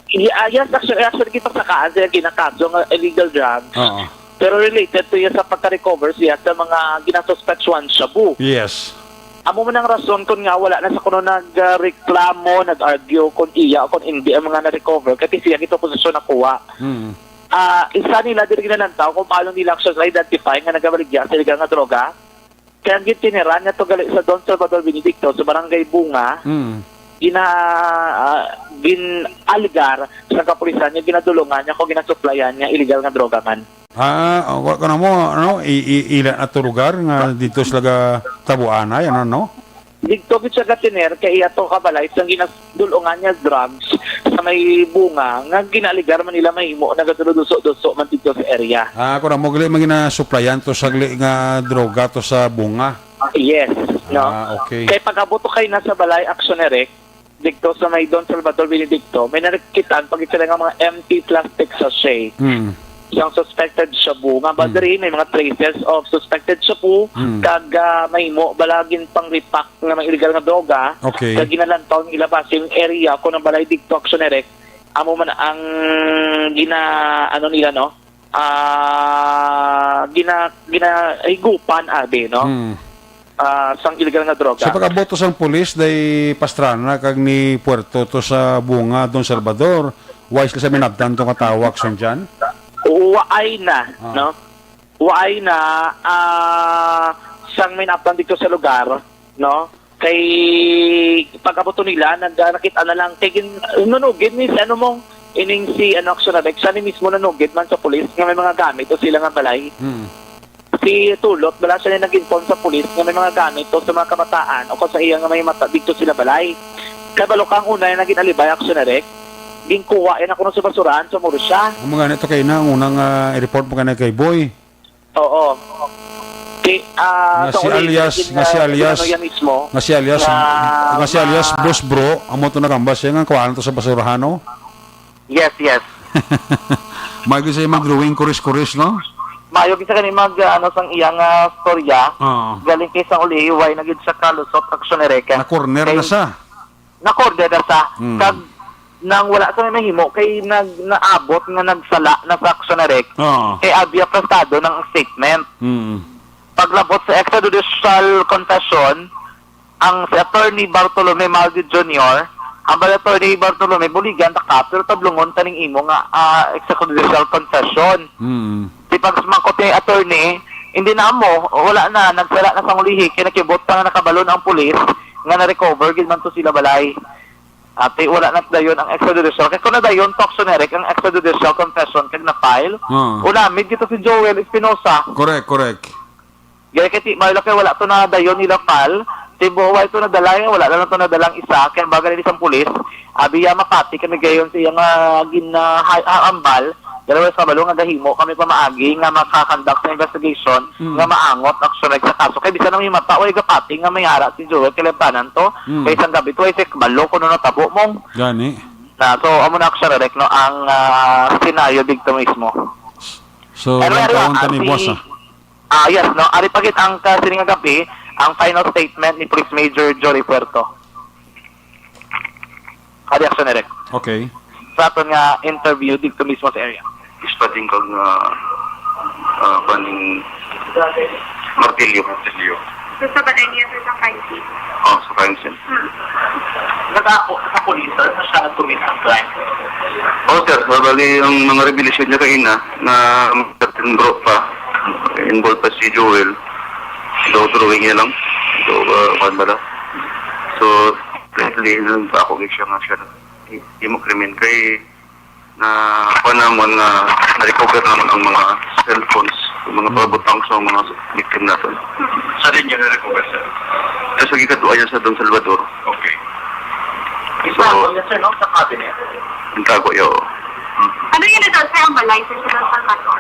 Yeah, yes, actually, actually, kita sa kaan siya ginakaso nga illegal drugs. Oo. Pero related to iya sa pagka-recover siya sa mga ginasuspectuhan shabu. Yes. Amo man ang rason kung nga wala na sa kuno nagreklamo, nag-argue kung iya o kung hindi ang mga na-recover, kay siya gito posisyon nakuha. Mm. Ah, isa nila diri ginalantaw kung paano nila actually identify nga nagabaligya sa illegal nga droga. Kay ang gintiniran nga to gali sa Don Salvador Benedicto sa Barangay Bunga, Mm. gina-, ah, gin-aligar sa kapulisan nga ginadulungan niya kung ginasuplayan niya illegal nga droga man. Ah, oh, wa ko na mo, ano, i-, i-, ila na to lugar nga dito sila ga tabuanay, ano, no? Dito gid siya gatiner kay iya to kabalay sa ginadulungan niya drugs sa may Bunga nga ginaaligar man nila mahimo nagadulo-duso-duso man dito sa area. Ah, ako na mo gali man ginasuplayan to sagli nga droga to sa Bunga. Ah, yes, no? Ah, okay. Kay pag-abot ko kay nasa balay, Action Eric, dito sa may Don Salvador Benedicto, may nakitaan pag sila nga mga empty plastic sachet. Mm. Isang suspected shabu. Nga ba Mm. diri, may mga traces of suspected shabu, Mm. kag, ah, mahimo, balagin pang repack nga mga illegal nga droga, Okay. kag ginalantaw nila ba sa yung area, kung ang balay dito, Action Eric, amo man ang gina-, ano nila, no? ah, gina-, ginahigupan, abi, no? Hmm. Ah, sang illegal nga droga. Sa pag-abot to sang pulis, day Pastrana kag ni Puerto to sa Bunga, Don Salvador, why sila sa minabtan to nga tawo, Action Jan? Waay na, Ah. no? Waay na, ah, sang minabtan dito sa lugar, no? Kay pag-abot to nila, nag-, ah, nakita na lang. Kay gin-, nanugid ni si ano mo, ining si ano, Action Eric, siya ni mismo nanugid man sa pulis nga may mga gamit to sila nga balay. Hmm. Si Tulot, bala siya ni nag-inform sa pulis nga may mga gamit to sa mga kabataan o kung sa iya nga may mata dito sila balay. Kay balo kang una yung naging alibay, Action Eric, ginkuha yan ako sa basurahan sa Murcia. Ang mga nito kay na, ang unang, ah, report mo ka na kay Boy. Oo. Ti-, ah, Nga sa si uli, alias, naging, nga si ah, alias, ano yan mismo? nga si alias, Nga nga si alias ma- Boss Bro, amo to nakambas siya nga kuhaan to sa basurahan, no? Yes, yes. May gusto siya mag-drawing kuris-kuris, no? Maayo gid sa kani mag, ah, ano, sang iya nga storya. Oo. Galing kay sang ulihi, way na gid siya kalusot, aksyon ni Reka. Na-corner na Kay siya. Na-corner na siya. Mm. Kag nang wala sa may mahimo, kay nag-, naabot nga nagsala na sa aksyon ni Rek. Oo. Kay abi aprestado ng statement. Mm. Paglabot sa extrajudicial confession, ang si Attorney Bartolome Maldi Junior, ang ba Attorney Bartolome, buligan ta ka, pero tablungon ta ning imo nga, ah, extrajudicial confession. Mm. Di pag sumangkot ni attorney, hindi na mo, wala na, nagsala na sang ulihi, kay nakibot pa nga nakabalo na ang pulis, nga na-recover gid man to sila balay. Ati, wala na dayon ang extrajudicial. Kay kung na dayon, to aksyon ni Rek, ang extrajudicial confession, kag na-file, Oo. ulamid kita si Joel Espinosa. Correct, correct. Gaya kay ti, maayo lang kay wala to na dayon nila file. Tibuway to nadala, wala na lang to nadalang isa. Kaya baga ni isang pulis, abi ya mapati kami gayon sa iya nga gin-, ah, ha-, ha-, ambal. Dalawa sa kabalo nga gahimo kami pamaagi nga makakandak sa investigation Mm. nga maangot aksyon sa kaso. Kay bisan ang mata, way gapati nga may ara si Joel kay Lieutenant to. Mm. Kay isang gabi to, ay sa kabalo kuno natabo mong. Gani. Na, so, amo na aksyon, Rek, no, ang, ah, senaryo dito mismo. So, Pero, ang ano, kaunta ah, ni si Boss, ah. Ah, yes, no? Ari pa gid ang ka-, sini nga gabi, ang final statement ni Police Major Jory Puerto. Ari aksyon, Eric. Okay. Sa aton nga interview dito mismo sa area. Ispading kag nga, ah, paning martilyo. Martilyo. So, sa balay niya, sir, sa crime scene? Oh, sa crime scene. Hmm. Nag-ako sa pulis, sir, na siya nag-commit ng crime? Oh, sir. Bali, ang mga revelasyon niya kaina, na certain group pa, involved pa si Joel. So, drawing niya lang. So, uh, kuwan ba lang? So, apparently, nagpako siya nga siya. Di, di mo krimen kay na kuwan namon nga na-recover namon ang mga cellphones, ang mga Mm. pabutang sa mga victim natin. Sa din niya na-recover, sir? Eh, sa gikaduan niya sa Don Salvador. Okay. So, Isa ako niya, sir, no? Sa cabinet? Ang tago, yo. Ano yun na daw, sir, ang balay, sir, sa Don Salvador?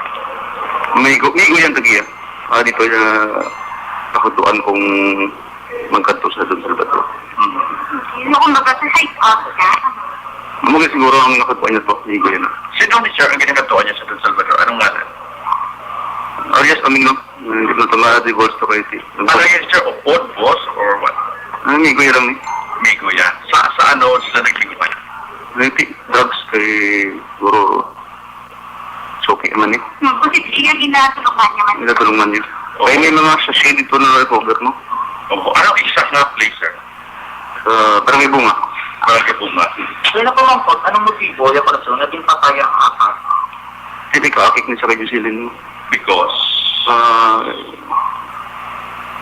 May gu-, may guyang tagiya. Ah, dito niya nakutuan kung magkadto sa Don Salvador. Mm. Yung kumbaga, sa side of that, ano? Amo gid siguro ang nakutuan niya to, ni Guyana. Sino ni sir ang ginakatuan niya sa Don Salvador? Anong ngalan? Arias Amino. Hindi ko tamara, divorce to kay ti. Ano yan, sir? Upod, boss, or what? Ah, amigo yan lang, eh. Amigo yan. Sa, sa ano sila naglingkod? Ay, ti, drugs kay, siguro, suki man, eh. Hmm, kasi siya ginatulungan niya man. Ginatulungan niya. Oo. Kaya may mga sachet dito na recover, no? Oo. Ano exact na place, sir? Sa Barangay Bunga. Barangay Bunga. So, yun ang pamangkot, anong motibo yung kaso naging patay ang anak? Hindi ka akik ni sa kay Jocelyn, no? Because? Ah,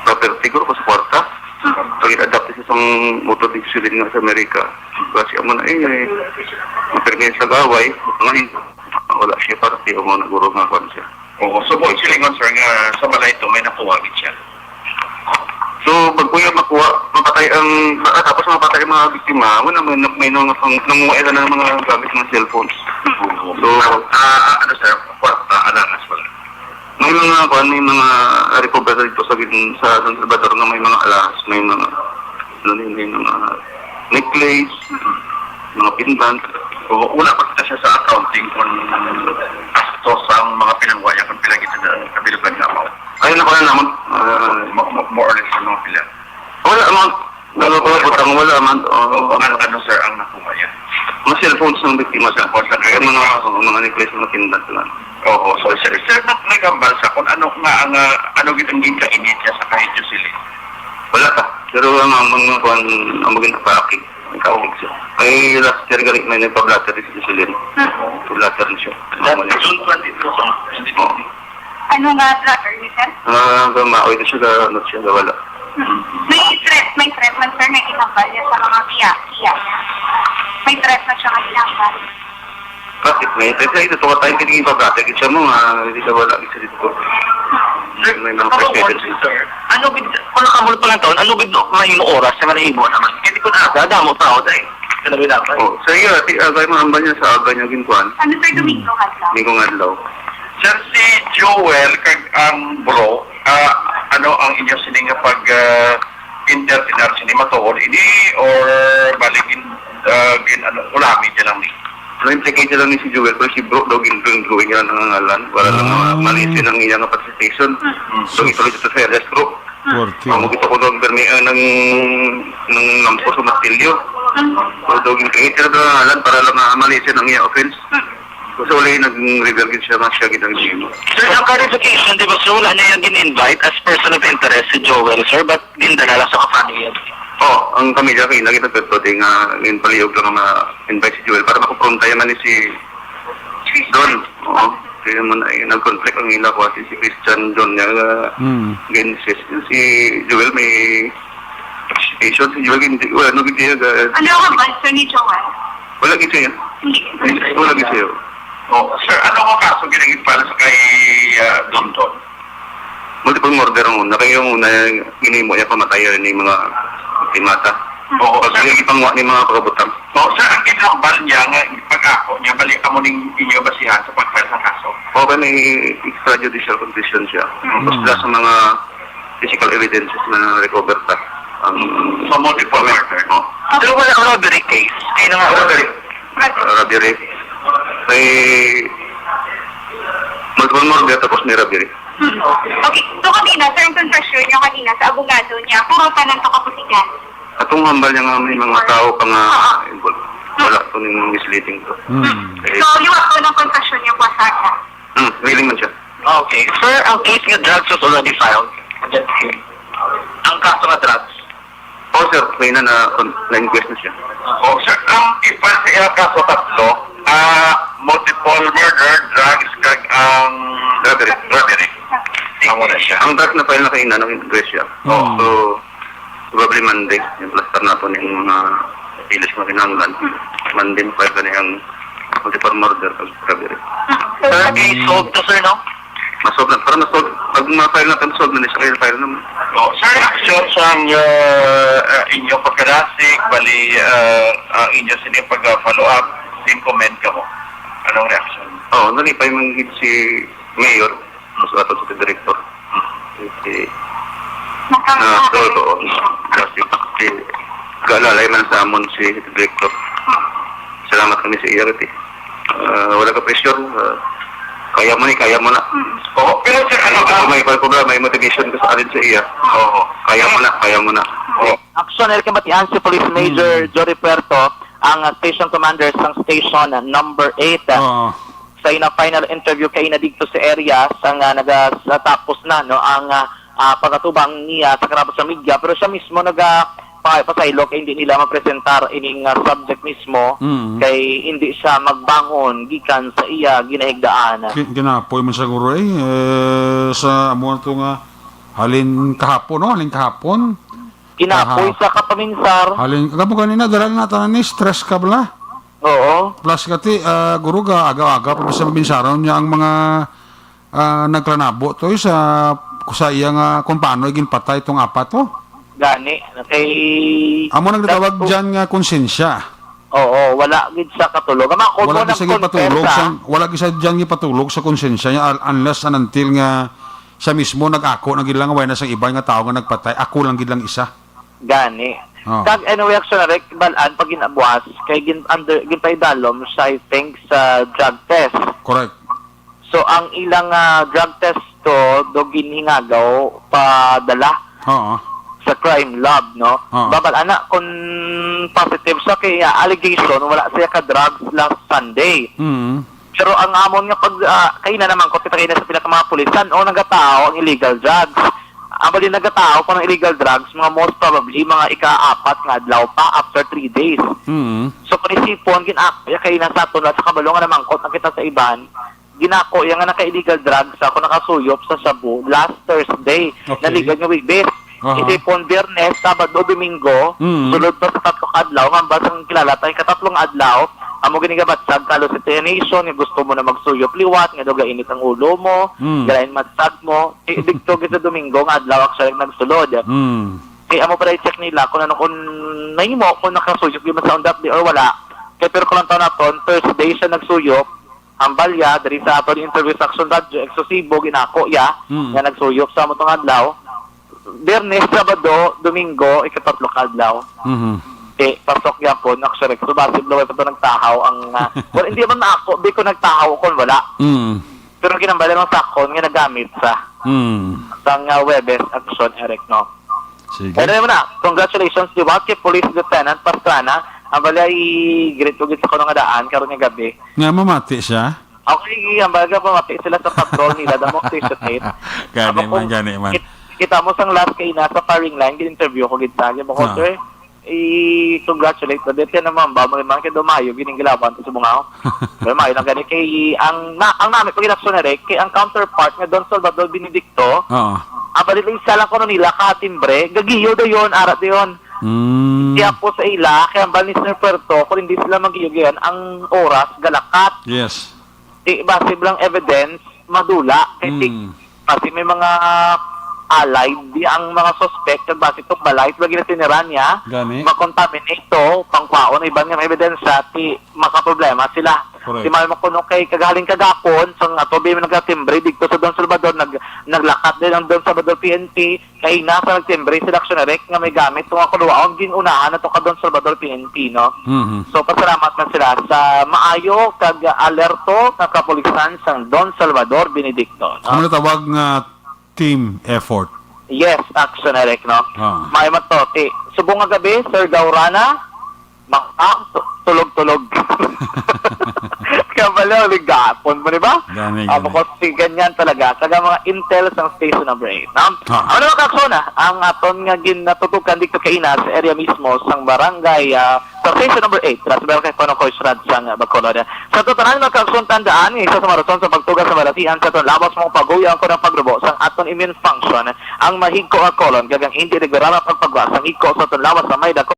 property ko, sa kwarta. Hmm. Pag-adapt sa isang motor ni Jocelyn nga sa Amerika. Kasi amo na, eh, eh, mapirmi sa gaway, ngayon, wala siya parte, amo na guro nga kwan siya. Oo, so, boy, silingon, sir, nga sa balay to, may nakuha gid siya. So, pag kuya makuha, mapatay ang, ah, tapos mapatay ang mga biktima, wala, may, may nang, nang, nanguha ila ng mga gamit, mga cellphones. Oo. So, ah, ah, ano, sir, kwarta, alangas, wala. May mga, kuwan, may mga recover dito sa, gin-, sa San Salvador nga may mga alahas, may mga, ano ni, may mga necklace, mga pendant. O, wala pa kita siya sa accounting kung gasto sa mga pinangguha niya, kung pila kita na kabilugan nga amount. Ayun, ako na naman. Ah, mo-, mo-, more or less, sa mga pila. Wala, amount. Wala pa butang, wala man. Oo. Ano, ano, sir, ang nakuha niya? Mga cellphones ng biktima, sir. Cellphones lang kayo? Mga, mga necklace, mga pendant lang. Oo, so, sir, sir, nag-, nagambal sa kung ano nga ang, ah, ano gid ang ginkainit niya sa kahit Jocelyn? Wala pa. Pero ang, ang mga kuwan, ang maging kapaakit, ang kaawag siya. Ay, last year, gali, may nagpa-blotter si Jocelyn. Hmm. Pa-blotter na siya. That June twenty-two, sir. Oo. Ano nga blotter ni sir? Ah, gamaoy na siya, ga-, ano siya, gawala. Hmm. May threat, may threat man, sir, na ginhambal niya sa mga kiya, kiya niya. May threat na siya nga ginhambal. Bakit? May threat na ito. Tunga tayo, hindi ba, bakit? Siya mo nga, hindi ka wala, isa dito. Sir, may mga ako, president. Sir, ano gid, kung nakamul pa lang taon, ano gid, no, mahimo oras, sa mahimo naman? Hindi ko na, damo tao, dahil, sa nabilapan. Oh, sir, yun, ati, ah, kayo mahambal niya sa aga niya, ginkuan. Ano, sir, Domingo nga lang? Domingo nga lang. Sir, si Joel kag ang bro, ah, ano ang inyo sining nga pag, ah, entertain sini, matuod ini or bali gin-, ah, gin-, ano, ulami dyan lang ni? Ma-implicate lang ni si Joel, pero si Bro daw gin-drawing niya ang ngalan para lang Ah. ma-, ma-lessen ang iya nga participation. Mm. So, So, ituloy ito sa arrest, Bro. Forty. Amo gito ko daw permi-, ah, ng, ng lampo sa martilyo. So, daw gin-create sila ng ngalan para lang ma-, ma-lessen ang iya offense. So, wala yung nag-reveal gid siya nga siya gid ang G M. Sir, ang clarification, di ba, sir, wala na yung gin-invite as person of interest si Joel, sir, but gindala lang sa kapamilya? Oh, ang pamilya kay lagi nagkatodi nga ginpalihog lang nga ma-invite si Joel para makumpronta man ni si Don. Oo. Kaya mo na, eh, nag-conflict ang ila ko, si, si Christian Don niya, uh, Mm. Genesis. Si Joel may participation, si Joel hindi, wala, no, hindi, uh, Ano ang advice ni Joel? Wala gid siya. Hindi. Wala gid siya. Oh, sir, ano ang kaso ginagit para sa kay, ah, Don Don? Multiple murder ang una. Kaya yung una, ginimo niya pamatayan ni mga biktima ta. Oo, Pag sir. Yung ipangwa ni mga pagkabutang. Oo, sir, ang ginhambal niya nga pag-ako niya, bali, amo ning inyo basihan sa pag-file sa kaso. Oo, kaya may extrajudicial confession siya. Mm. Tapos plus sa mga physical evidences na recover ta. Ang So, multiple murder. Oo. Pero wala ang robbery case. Ay, nga, Robbery. Robbery. May multiple murder tapos may robbery. Hmm. Okay. So, kanina, sir, ang confession niya kanina sa abogado niya, puro tanan to kapusigan. Atong hambal niya nga may mga tao pa nga Oo. involved. Wala to ning misleading to. Hmm. So, liwat to ng confession niya, kuwasada. Hmm, willing man siya. Okay. Sir, ang case nga drugs was already filed. Ang kaso nga drugs. Oh, sir, may na, na, na-inquest na siya. Oh, sir, ang ipan sa iyang kaso tatlo, ah, multiple murder, drugs, kag ang Robbery. Robbery. Amo na siya. Ang drugs na file na kaina, nang-inquest siya. Oh. So, probably Monday, yung plaster na po ng mga pilis mo kinahanglan. Monday mo file ka na yung multiple murder, kag robbery. Sir, case solved to, sir, no? Masolve na. Para masolve. Pag ma-file na, solve na ni siya. Kaya file naman. Oh, sir, action sa, uh, uh, inyo pagkadasig, bali, uh, ang inyo sini pag-follow up, din comment ka mo. Anong reaction? Oo, nalipay man gid si Mayor, mas ato sa Director. Si, Nakaka- ah, so, oo. Kasi, si, gaalalay man sa amon si Director. Salamat kami sa iya, Riti. Ah, wala ka pressure. Ah, kaya mo ni, kaya mo na. Oo, pero sir, ano Kung ba? May, kung may motivation ka sa alin sa iya. Oo. Kaya mo na, kaya mo na. Oo. Action, el kamatian si Police Major Hmm. Jory Puerto, ang, ah, station commander sang station number eight. Oo. Sa ina final interview kay na dito sa area sang, ah, naga-, sa tapos na, no, ang, ah, ah, pagkatubang niya sa karabot sa media, pero siya mismo naga-, pa-, pasaylo kay hindi nila mapresentar ining, ah, subject mismo, Mm. kay hindi siya magbangon gikan sa iya ginahigdaan. Ki-, ginapoy man siguro, eh, eh, sa amo to nga halin kahapon, no? Halin kahapon. Ginapoy Aha. sa kapaminsar. Halin, kamo ganina, dala na tanan ni stress ka bala. Oo. Plus kati, ah, guro ga, aga-aga pa sa mabinsaron niya ang mga, ah, nagtranabo to, eh, sa, sa iya nga kung paano ginpatay tong apat to. Gani, na kay Amo nagtawag That's diyan nga konsensya. Oo, wala gid sa katulog. Ama, kung Wala mo gid sa gipatulog nagkonfesa, sa, wala gid sa diyan gipatulog sa konsensya niya, al-, unless and until nga siya mismo nag-ako na gid lang, wala na sang iban nga tao nga nagpatay, ako lang gid lang isa. Gani. Oh. Kag anyway, actually, Rick, balaan pag ginabuas, kay gin-, under, ginpaidalom siya, I think, sa drug test. Correct. So, ang ilang, ah, drug test to, do ginhingagaw, padala Oo. sa crime lab, no? Oo. Babal, ana, kung positive siya, kay, ah, allegation, wala siya ka drugs last Sunday. Mm. Pero ang amon nga pag, ah, kaina naman, kung kita kaina sa pila ka mga pulis, san-o nagatawo ang illegal drugs? Ang bali nagatawo ko ng illegal drugs, mga most probably, mga ika-apat nga adlaw pa after three days. Mm. So, panisipon, gin-, ah, kay nasa aton, sa kabalo nga namangkot na kita sa iban, ginako, yung nga naka-illegal drugs, ako nakasuyop sa shabu last Thursday, Okay. na legal nga Webes. Aha. Isipon, Biyernes, Sabado, Domingo, Mm. sulod pa sa tatlo ka adlaw, nga basta ang kilala tayo, katatlong adlaw, amo ginigabatsag, kalos sa nation, nga gusto mo na magsuyop liwat, nga daw gainit ang ulo mo, Mm. galain matsag mo, eh, dito gid sa Domingo nga adlaw, actually, nagsulod. Mm. Kay amo pa i-check nila kung ano, kung nahimo, kung nakasuyop gyud man sa on that day or wala. Kay pero kung lang taon naton, Thursday siya nagsuyop, ang balya, diri sa aton interview sa Action Radio, exclusibo, ginako, ya, Mm. nga nagsuyop sa amo tong adlaw. Biyernes, Sabado, Domingo, ikatatlo ka adlaw. Mhm. Eh, pasok gyapon, actually, so basi blue pa to nagtahaw ang, ah, well, hindi man na ako, di ko nagtahaw kung wala. Mm. Pero ginambala lang sa akon nga nagamit sa, Mm. sa nga Webes action, Eric, no? Sige. Pero naman na, congratulations, di ba, kay Police Lieutenant Pastrana, ang balay, great ko gid sa kuno nga daan, karon nga gabi. Nga mamati siya? Okay, ang baga pamati sila sa patrol nila, the most recent eight. Gani Ako man, kung gani man. kit-, kita mo sang last kay nasa firing line, gin-interview ko gid sa, di ba, Ah. sir? I-congratulate na dito naman ba mo man kay dumayo gining gilawan sa Bungao. Pero maayo lang gani kay ang na, ang nami pag na Rek, kay ang counterpart nga Don Salvador Benedicto, Oo. Abali lang isa lang kuno nila ka timbre, gagiyo dayon, ara dayon. Mm. Kaya po sa ila, kaya ang bal ni Sir Puerto, kung hindi sila magiyo gayon, ang oras galakat. Yes. Di base lang evidence, madula. Kay di, Mm. base may mga allied, di ang mga suspect, kag base itong balay, lagi na tinira niya, Gani. makontaminate to, pangkwaon, iban nga mga ebidensya, ti makaproblema sila. Correct. Di man mo kuno kay kagaling kagapon, sang ato bi nagkatimbre dito sa Don Salvador, nag-, naglakat din ang Don Salvador P N P, kay nasa nagtimbre sila, Action Rek, nga may gamit, kung ako duwaon, gin-unahan na to ka Don Salvador P N P, no? Mhm. So, pasalamat man sila sa maayo kag alerto nga kapulisan sang Don Salvador Benedicto, no? Ano tawag nga team effort? Yes, Action Rek, no? Ah. May matote. Subong nga gabi, Sir Gaurana, maka, tulog-tulog. Kaya pala, uling gapon mo, di ba? Gani, Ah, gani. Bukod si ganyan talaga. Taga mga intel sang station number eight, no? Ah. Ano, mga kaksona, ang aton nga ginatutukan dito kaina sa area mismo sang barangay, ah, sa station number eight, Las Vegas, Cono Coisrad sang Bacolod. Sa totalan, mga kaksona, tandaan, isa sa mga rason sa pagtugas sa balatian sa aton lawas mo paguya ang kunang pagrubo sang aton immune function, ang mahigko nga colon, gagang hindi regular ang pagpagwa sang igko sa aton lawas sa may dako.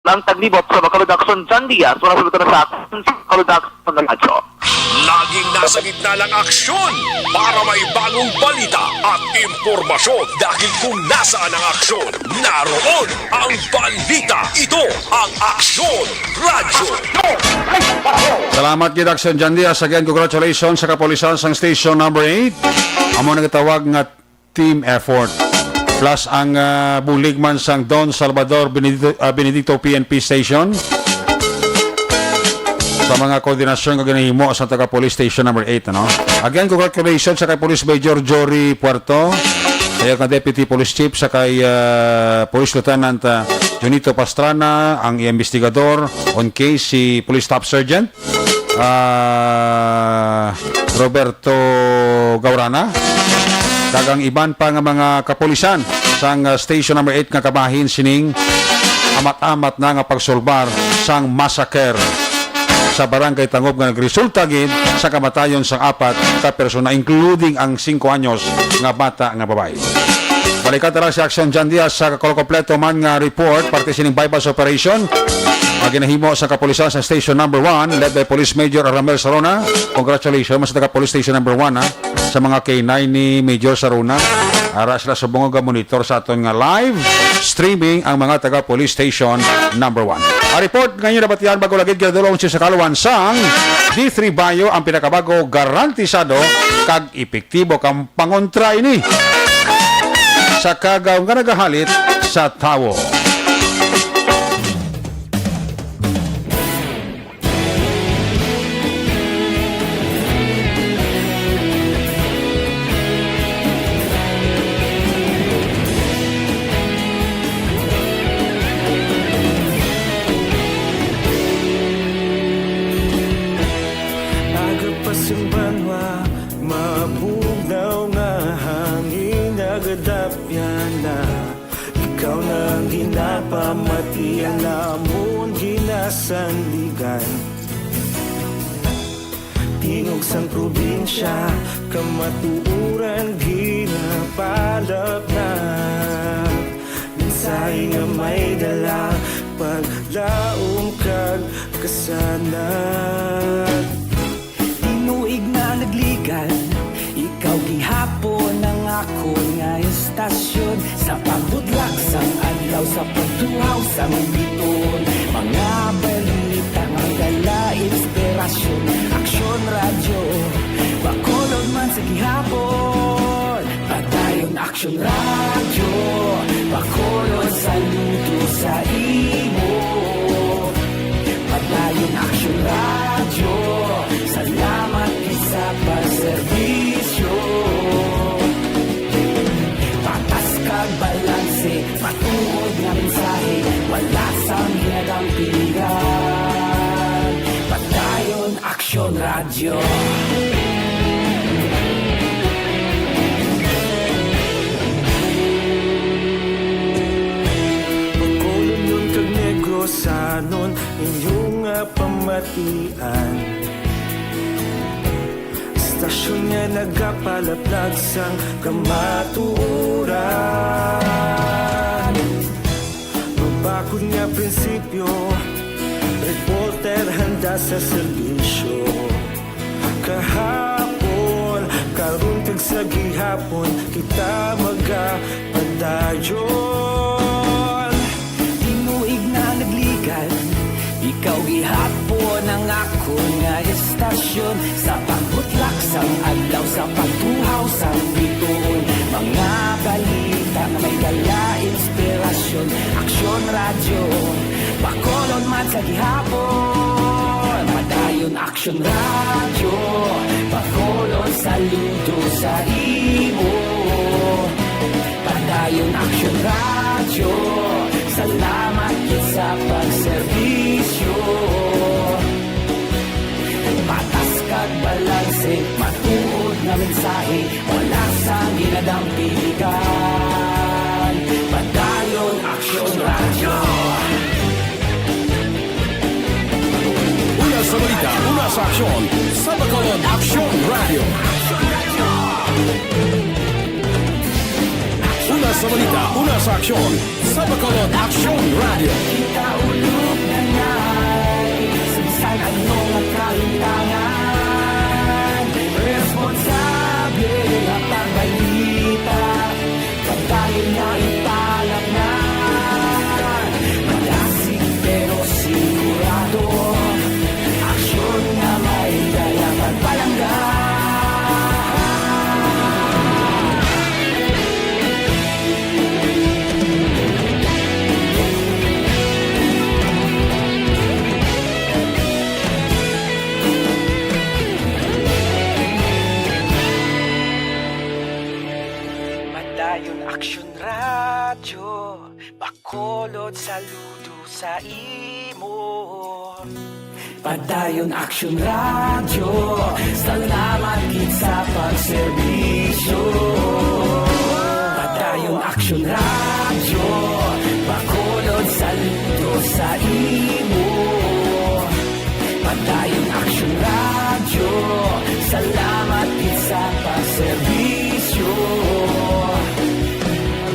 Ang taglibot sa Bacolod Action, John Diaz, mula sa Bacolod Action, sa Bacolod Action ng Radyo. Laging nasa gitna ng aksyon para may bagong balita at impormasyon. Dahil kung nasaan ang aksyon, naroon ang balita. Ito ang Aksyon Radyo. Salamat gid, Action John Diaz. Again, congratulations sa kapulisan sang station number eight. Amo nagtawag nga team effort. Plus ang, ah, bulig man sang Don Salvador Benedicto, ah, Benedicto P N P Station sa mga koordinasyon nga ginahimo sa taga Police Station number eight, ano? Again, congratulations sa kay Police Major Jory Puerto, sa iyang Deputy Police Chief, sa kay, ah, Police Lieutenant, ah, Junito Pastrana, ang iyang investigador on case, si Police Staff Sergeant ah, Roberto Gaurana, kag ang iban pa nga mga kapulisan sang, ah, Station Number Eight nga kabahin sining amat-amat na nga pagsulbar sang massacre sa Barangay Tangob nga nagresulta gid sa kamatayon sang apat ka persona, including ang singko anyos nga bata nga babayi. Balikan ta lang si Action John Diaz sa kompleto man nga report parte sining buy-bust operation nga ginahimo sa kapulisan sa Station Number One, led by Police Major Ramel Sarona. Congratulations man sa taga Police Station Number One, ha, sa mga K nine ni Major Sarona. Ara sila subong nga monitor sa aton nga live streaming ang mga taga Police Station Number One. Ang report nga inyo nabatian bago lagid ginadulong sa kalwan sang D three Bio, ang pinakabago, garantisado kag epektibo kang pangontra ini sa kagaw nga nagahalit sa tawo. Aga pa sing banwa, mabugnaw nga hangin, nagadapyan Mati ang lamon ginasandigan, tingog sang probinsya, kamatuoran ginapalapnag. Mensahe nga may dala, paglaom kag kasanag. Tinuig na nagligan, ikaw gihapon ang akon nga estasyon. Sa pagbutlak sang adlaw, sa pagtuhaw sang bituon, mga balita nga may dala inspirasyon. Aksyon Radyo, Bacolod man sa gihapon. Padayon Aksyon Radyo, Bacolod, saludo sa imo. Padayon Aksyon Radyo, salamat gid sa pagserbisyo. Patas kag balanse, matuod nga mensahe, wala sang ginadampigan. Padayon Aksyon Radyo. Bacolodnon kag Negrosanon, inyo nga pamatian. Estasyon nga nagapalaplag sang kamatuoran. Mabakod nga prinsipyo, reporter handa sa serbisyo. Kahapon, karon kag sa gihapon, kita magapadayon. Tinuig na nagligan, ikaw gihapon ang akon nga estasyon. Sa pagbutlak sang adlaw, sa pagtuhaw sang bituon, mga balita nga may dala inspirasyon. Aksyon Radyo, Bacolod man sa gihapon. Padayon Aksyon Radyo, Bacolod, saludo sa imo. Padayon Aksyon Radyo, salamat gid sa pagserbisyo. Patas kag balanse, matuod nga mensahe, wala sang ginadampigan. Padayon Aksyon Radyo. Una sa balita, una sa aksyon, sa Bacolod Aksyon Radyo. Una sa balita, una sa aksyon, sa Bacolod Aksyon Radyo. Kita ulog na ngay, sa bisan ano nga kalimtangan, responsable nga pagbalita, pagdahil na ipalapnan, malasig pero sigurado, aksyon nga may dala pagpalangga. Padayon Aksyon Radyo, Bacolod, saludo sa imo. Padayon Aksyon Radyo, salamat gid sa pagserbisyo. Padayon Aksyon Radyo, Bacolod, saludo sa imo. Padayon Aksyon Radyo, salamat gid sa pagserbisyo.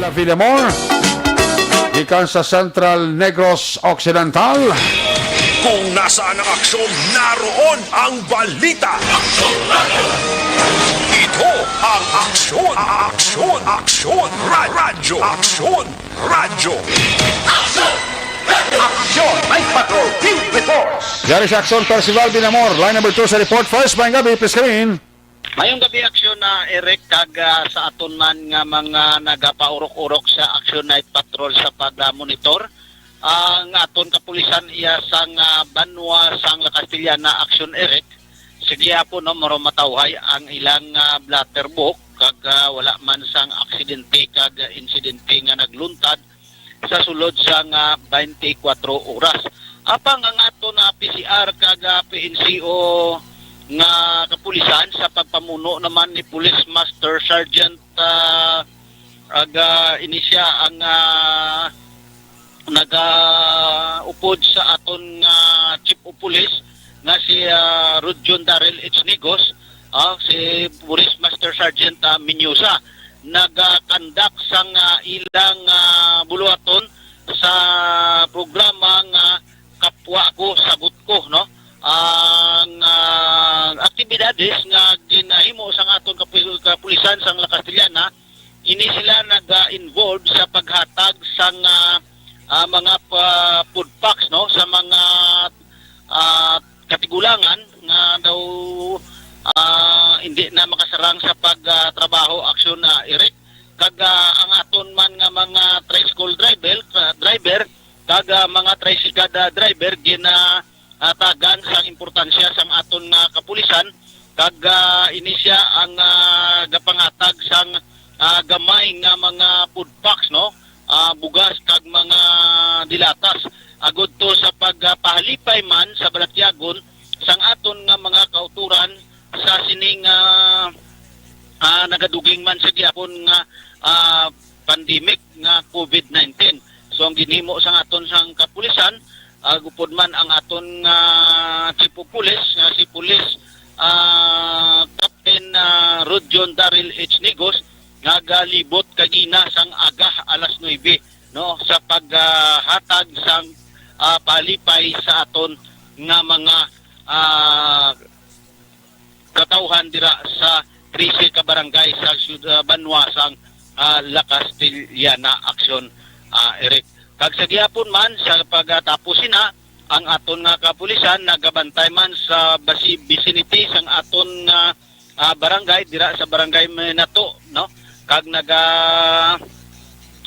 La Villamor, gikan sa Central Negros Occidental. Kung nasaan ang aksyon, naroon ang balita. Ito ang Aksyon, Aksyon, Aksyon, Ra-, Radyo, Aksyon, Radyo. Aksyon! Aksyon! Night Patrol Field Reports! Yari sa Aksyon, Percival Binamor, line number two sa report. First, maayong gabi, please come in. Mayong gabi, Aksyon na Eric, kag, ah, sa aton man nga mga nagapaurok-urok sa Aksyon Night Patrol sa pagmonitor, ang aton kapulisan iya sang, ah, banwa sang La Castellana, Aksyon Eric, sige po, no, maro matawhay ang ilang, ah, blotter book, kag, ah, wala man sang aksidente kag, ah, insidente nga nagluntad sa sulod sang, ah, twenty-four oras. Apang ang aton, ah, P C R kag, ah, P N C O nga kapulisan sa pagpamuno naman ni Police Master Sergeant, ah, aga, ini siya ang, ah, nagaupod sa aton nga Chief of Police nga si, ah, Rudjon Daryl H. Nigos, ah, si Police Master Sergeant, ah, Minyosa, nagakandak sang, ah, ilang, ah, buluhaton sa programa nga Kapwa Ko, Sagot Ko, no? Ang, ah, aktibidades nga ginahimo sang aton kapul-, kapulisan sang La Castellana, ini sila nag-involve sa paghatag sang, ah, ah, mga pa-, food packs, no, sa mga, ah, katigulangan nga daw, ah, hindi na makasarang sa pag, ah, trabaho, aksyon, ah, Eric. Kag, ah, ang aton man nga mga tricycle driver, ah, driver, kag, ah, mga tricycle, ah, driver gina-, ah, tagan sang importansya sang aton nga kapulisan, kag, ah, ini sia ang, ah, gapangatag sang, ah, gamay nga mga food packs, no? Ah, bugas kag mga dilatas, agud to sa pagpahalipay man sa balatyagon sang aton nga mga kauturan sa sining, ah, ah, nagaduging man sa gihapon nga, ah, pandemic nga COVID nineteen. So, ang ginhimo sang aton sang kapulisan, ah, gupod man ang aton nga Chief of Police, nga si Police, ah, Captain, ah, Rudjon Daryl H. Nigos, nga galibot kagina sang aga alas nuebe, no, sa paghatag sang, ah, palipay sa aton nga mga, ah, katawhan dira sa trese ka barangay sa syud-, ah, banwa sang, ah, La Castellana, aksyon, ah, Eric. Kag sa gihapon man, sa pagkatapos sina, ang aton nga kapulisan nagabantay man sa basi-, vicinity sang aton nga, ah, barangay, dira sa barangay Minato, no? Kag naga,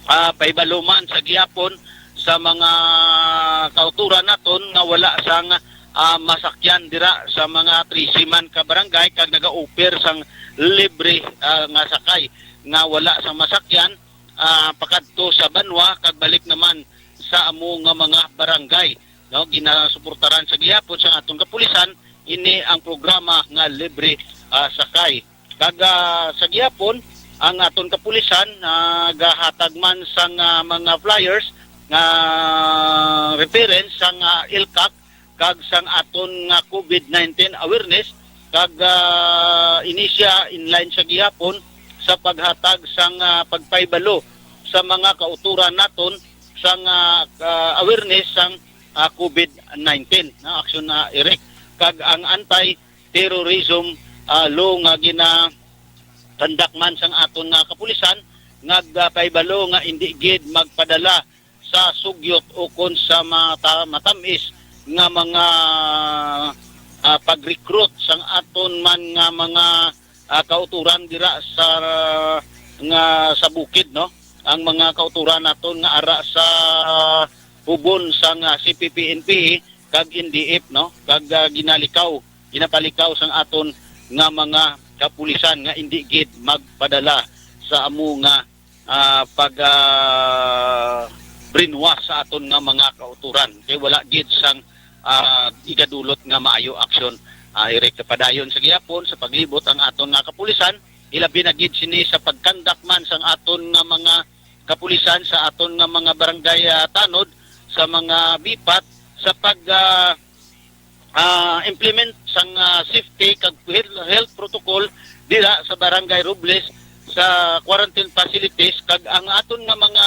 ah, pahibalo man sa gihapon sa mga kauturan naton nga wala sang, ah, masakyan dira sa mga trese man ka barangay, kag naga-offer sang libre, ah, nga sakay nga wala sang masakyan, ah, pakadto sa banwa kag balik naman sa amo nga mga barangay, no? Ginasuportaran sa gihapon sa aton kapulisan ini ang programa nga libre, ah, sakay. Kag, ah, sa gihapon, ang aton kapulisan, ah, gahatag man sang, ah, mga flyers nga reference sang, ah, ELCAC kag sang aton nga COVID nineteen awareness, kag, ah, ini sia in line sa gihapon sa paghatag sang, ah, pagpahibalo sa mga kauturan naton sang, ah, ah, awareness sang, ah, COVID nineteen, na aksyon na, Eric. Kag ang anti-terrorism, ah, law nga gina-conduct man sang aton nga kapulisan, nga, ah, pahibalo nga indi gid magpadala sa sugyot ukon sa mata-, matamis nga mga, ah, pag-recruit sang aton man nga mga, ah, kauturan dira sa, nga sa bukid, no? Ang mga kauturan naton nga ara sa hubon sang, ah, C P P N P kag N D F, no? Kag, ah, ginalikaw, ginapalikaw sang aton nga mga kapulisan nga indi gid magpadala sa amo nga, ah, pag, ah, brainwash sa aton nga mga kauturan. Kay wala gid sang, ah, igadulot nga maayo aksyon. Ah, Eric, padayon sa gihapon sa paglibot ang aton nga kapulisan, ilabi na gid sini sa pagkandak man sang aton nga mga kapulisan sa aton nga mga barangay, ah, tanod, sa mga bipat, sa pag, ah, ah, implement sang, ah, safety kag health, health protocol dira sa Barangay Robles, sa quarantine facilities, kag ang aton nga mga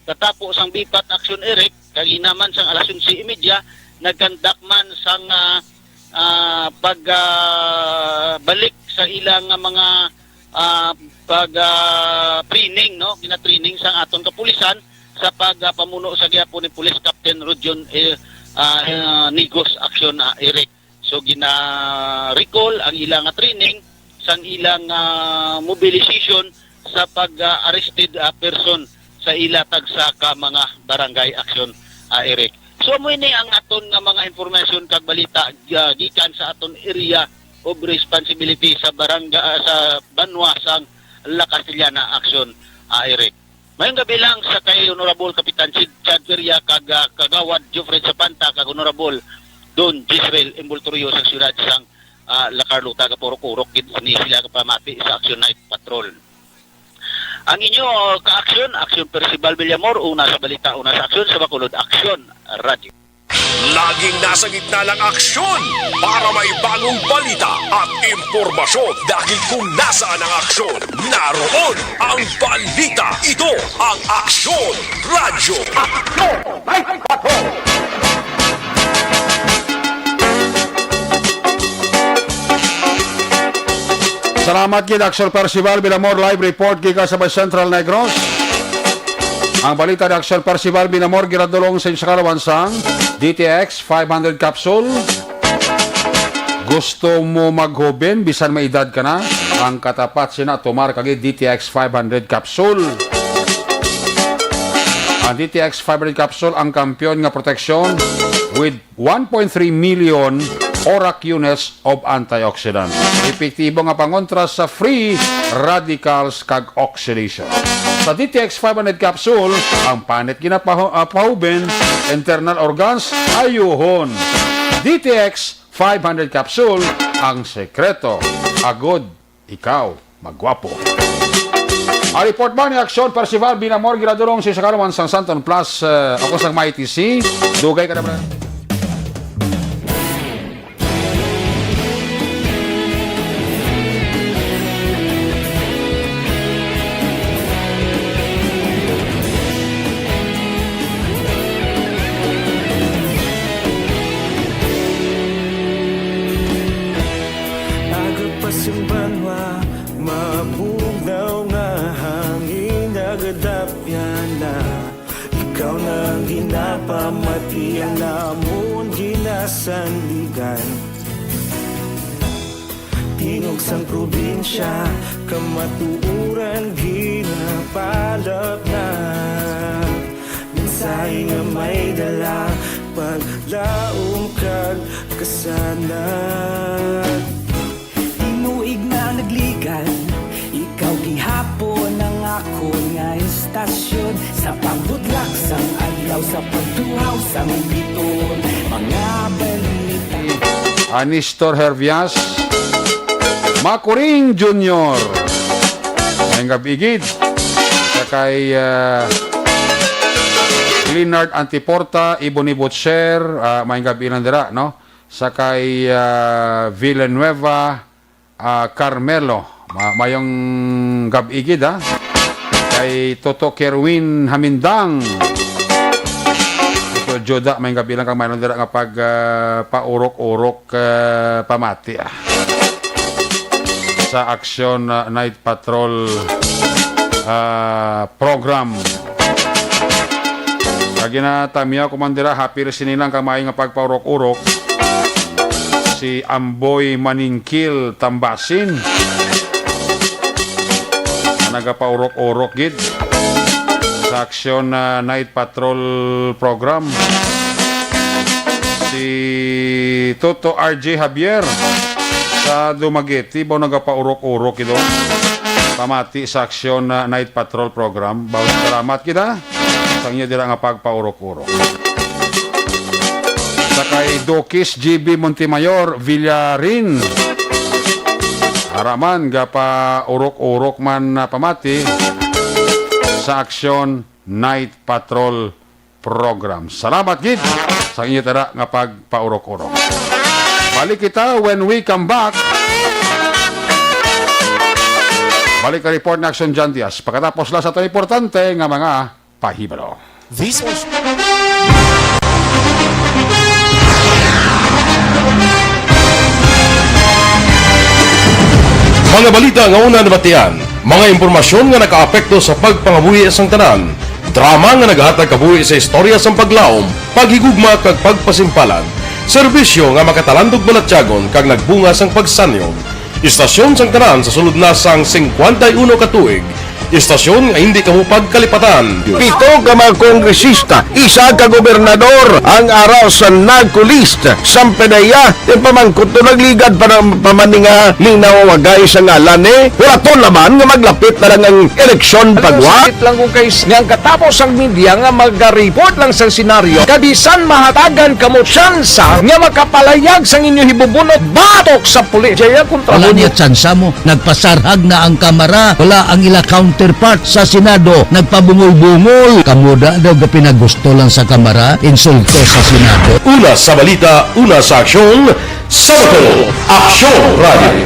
katapo sang bipat aksyon, Eric, kag hinaman sang alas onse y media, nagkandak man sang, ah, ah, pag, ah, balik sa ilang nga mga, ah, pag, ah, training, no? Gina-training sang aton kapulisan sa pag, ah, pamuno sa gihapon ni Police Captain Rudjon, eh, ah, eh, Nigos aksyon, ah, Eric. So, gina-recall ang ila nga training sang ilang, ah, mobilization sa pag, ah, arrested, ah, person sa ila tagsa ka mga barangay aksyon, ah, Eric. So, amo ini ang aton nga mga information kag balita, ah, gikan sa aton area of responsibility sa barangay, ah, sa banwa sang La Castellana aksyon, ah, Eric. Mayong gabi lang sa kay Honorable Kapitan Sid Chad Feria kag, ah, Kagawad Geoffrey Zapanta kag Honorable Don Jezreel Envoltorio sa siyudad sang, ah, La Carlota. Kapurok-urok gid ni sila kapamati sa Action Night Patrol. Ang inyo, uh, ka-aksyon, Aksyon Percival Villamor, una sa balita, una sa aksyon, sa Bacolod Aksyon Radio. Laging nasa gitna ng aksyon para may bagong balita at impormasyon. Dahil kung nasaan ang aksyon, naroon ang balita. Ito ang Aksyon Radyo. Aksyon! Salamat gid, Aksyon Percival Villamor, live report gikan sa may Central Negros. Ang balita ni Aksyon Percival Villamor ginadulong sa inyo sa kalawan sang D T X five hundred capsule. Gusto mo maghoben bisan may edad ka na? Ang katapat sina, tumar kag D T X five hundred capsule. Ang D T X five hundred capsule ang kampiyon nga proteksyon with one point three million ORAC units of antioxidant. Epektibo nga pangontra sa free radicals kag oxidation. Sa D T X five hundred capsule, ang panit ginapaho-, ah, pahuben, internal organs, ayuhon. D T X five hundred capsule, ang sekreto. Agod ikaw magwapo. Ang report ba ni Aksyon Percival Villamor ginadulong sa inyo sa kalawan sang Santon Plus, eh, ako sang Mighty C. Dugay ka na, brad. Aga pa sing banwa, mabugnaw nga hangin, nagadapyan na. Ikaw na ang ginapamati, ang amon ginasandigan. Tingog sang probinsya, kamatuoran ginapalap na. Mensahe nga may dala, paglaom kag kasanag. Tinuig na nagligan, ikaw gihapon ang akon nga istasyon. Sa pagbudlak sang adlaw, sa pagtuhaw sang bituon, mga balita. Ah, Nestor Hervias, Macuring Junior. Maayong gab-i gid. Sa kay, ah, Leonard Antiporta, Ebony Butcher, ah, maayong gab-i lang dira, no? Sa kay, ah, Villanueva, ah, Carmelo. Ma-, maayong gab-i gid, ha. Kay Toto Kerwin Hamindang. Toto Joda, maayong gab-i lang kag maayo lang dira nga pag, ah, paurok-urok, ah, pamati, ah. Sa Aksyon, ah, Night Patrol, ah, program. Kag ginatamyaw ko man dira, happy listening lang kag maayo nga pagpaurok-urok. Si Amboy Maningkil Tambasin, nga nagapaurok-urok gid sa Aksyon, ah, Night Patrol program. Si Toto R J Javier sa Dumaguete, ba, nagapaurok-urok ito. Pamati sa Aksyon, ah, Night Patrol program. Ba, salamat kita sa inyo dira nga pagpaurok-urok. Sa kay Dokis G B Montemayor Villarin. Ara man, gapaurok-urok man na pamati sa Aksyon Night Patrol program. Salamat gid sa inyo tara nga pagpaurok-urok. Balik kita when we come back. Balik ka report na Aksyon John Diaz. Pagkatapos lang sa itong importante nga mga pahibalo. This is Mga balita nga una nabatian, mga impormasyon nga nakaapekto sa pagpangabuhi sang tanan, drama nga nagahatag kabuhi sa istorya sang paglaom, paghigugma kag pagpasimpalan, serbisyo nga makatalandog balatyagon kag nagbunga sang pagsanyog. Istasyon sang tanan sa sulod na sang singkwenta y uno ka tuig. Istasyon nga hindi kamo pagkalipatan. Pito ka mga kongresista, isa ka gobernador ang ara sa NAGCO list. Sampanaya, ipamangkot to, nagligad pa na, pa man ni nga linawagay sa ngalan ni. Hulaton naman nga maglapit na lang ang eleksyon, pagwa. Sakit lang kung kay s-, nga ang katapos ang media nga mag-report lang sa senaryo, kabisan mahatagan kamo tsansa nga makapalayag sang inyo hibubunot batok sa pulis. Jaya kontra Wala niya tsansa mo. Nagpasarhag na ang kamara. Wala ang ila Counterpart sa Senado, nagpabungol-bungol. Kamo da daw gapinagusto lang sa Kamara, insulto sa Senado. Una sa balita, una sa aksyon, sa Bacolod, Aksyon Radio.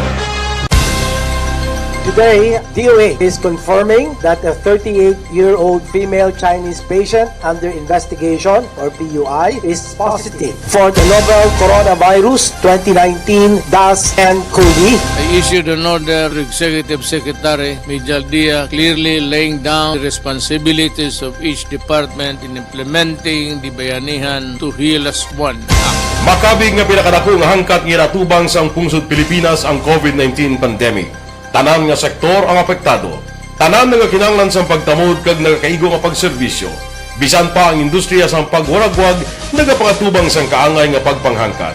Today, D O A is confirming that a thirty-eight-year-old female Chinese patient under investigation, or P U I, is positive for the novel coronavirus twenty nineteen dash N cov. I issued an order to Executive Secretary Major Dia, clearly laying down the responsibilities of each department in implementing the Bayanihan to Heal Us One Act. Makabig nga pinakadako nga hangkat nga ginatubang sang pungsod Pilipinas ang covid nineteen pandemic. Tanan nga sektor ang apektado. Tanan nga kinahanglan sang pagtamod kag nagakaigo nga pagserbisyo. Bisan pa ang industriya sang pagwaragwag nagapangatubang sang kaangay nga pagpanghangkat.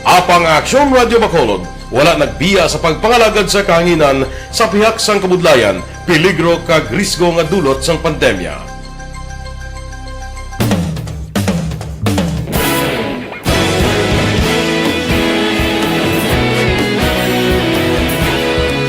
Apang ang Aksyon Radyo Bacolod wala nagbiya sa pagpangalagad sa kahanginan sa pihak sang kabudlayan, peligro kag risgo nga dulot sang pandemya.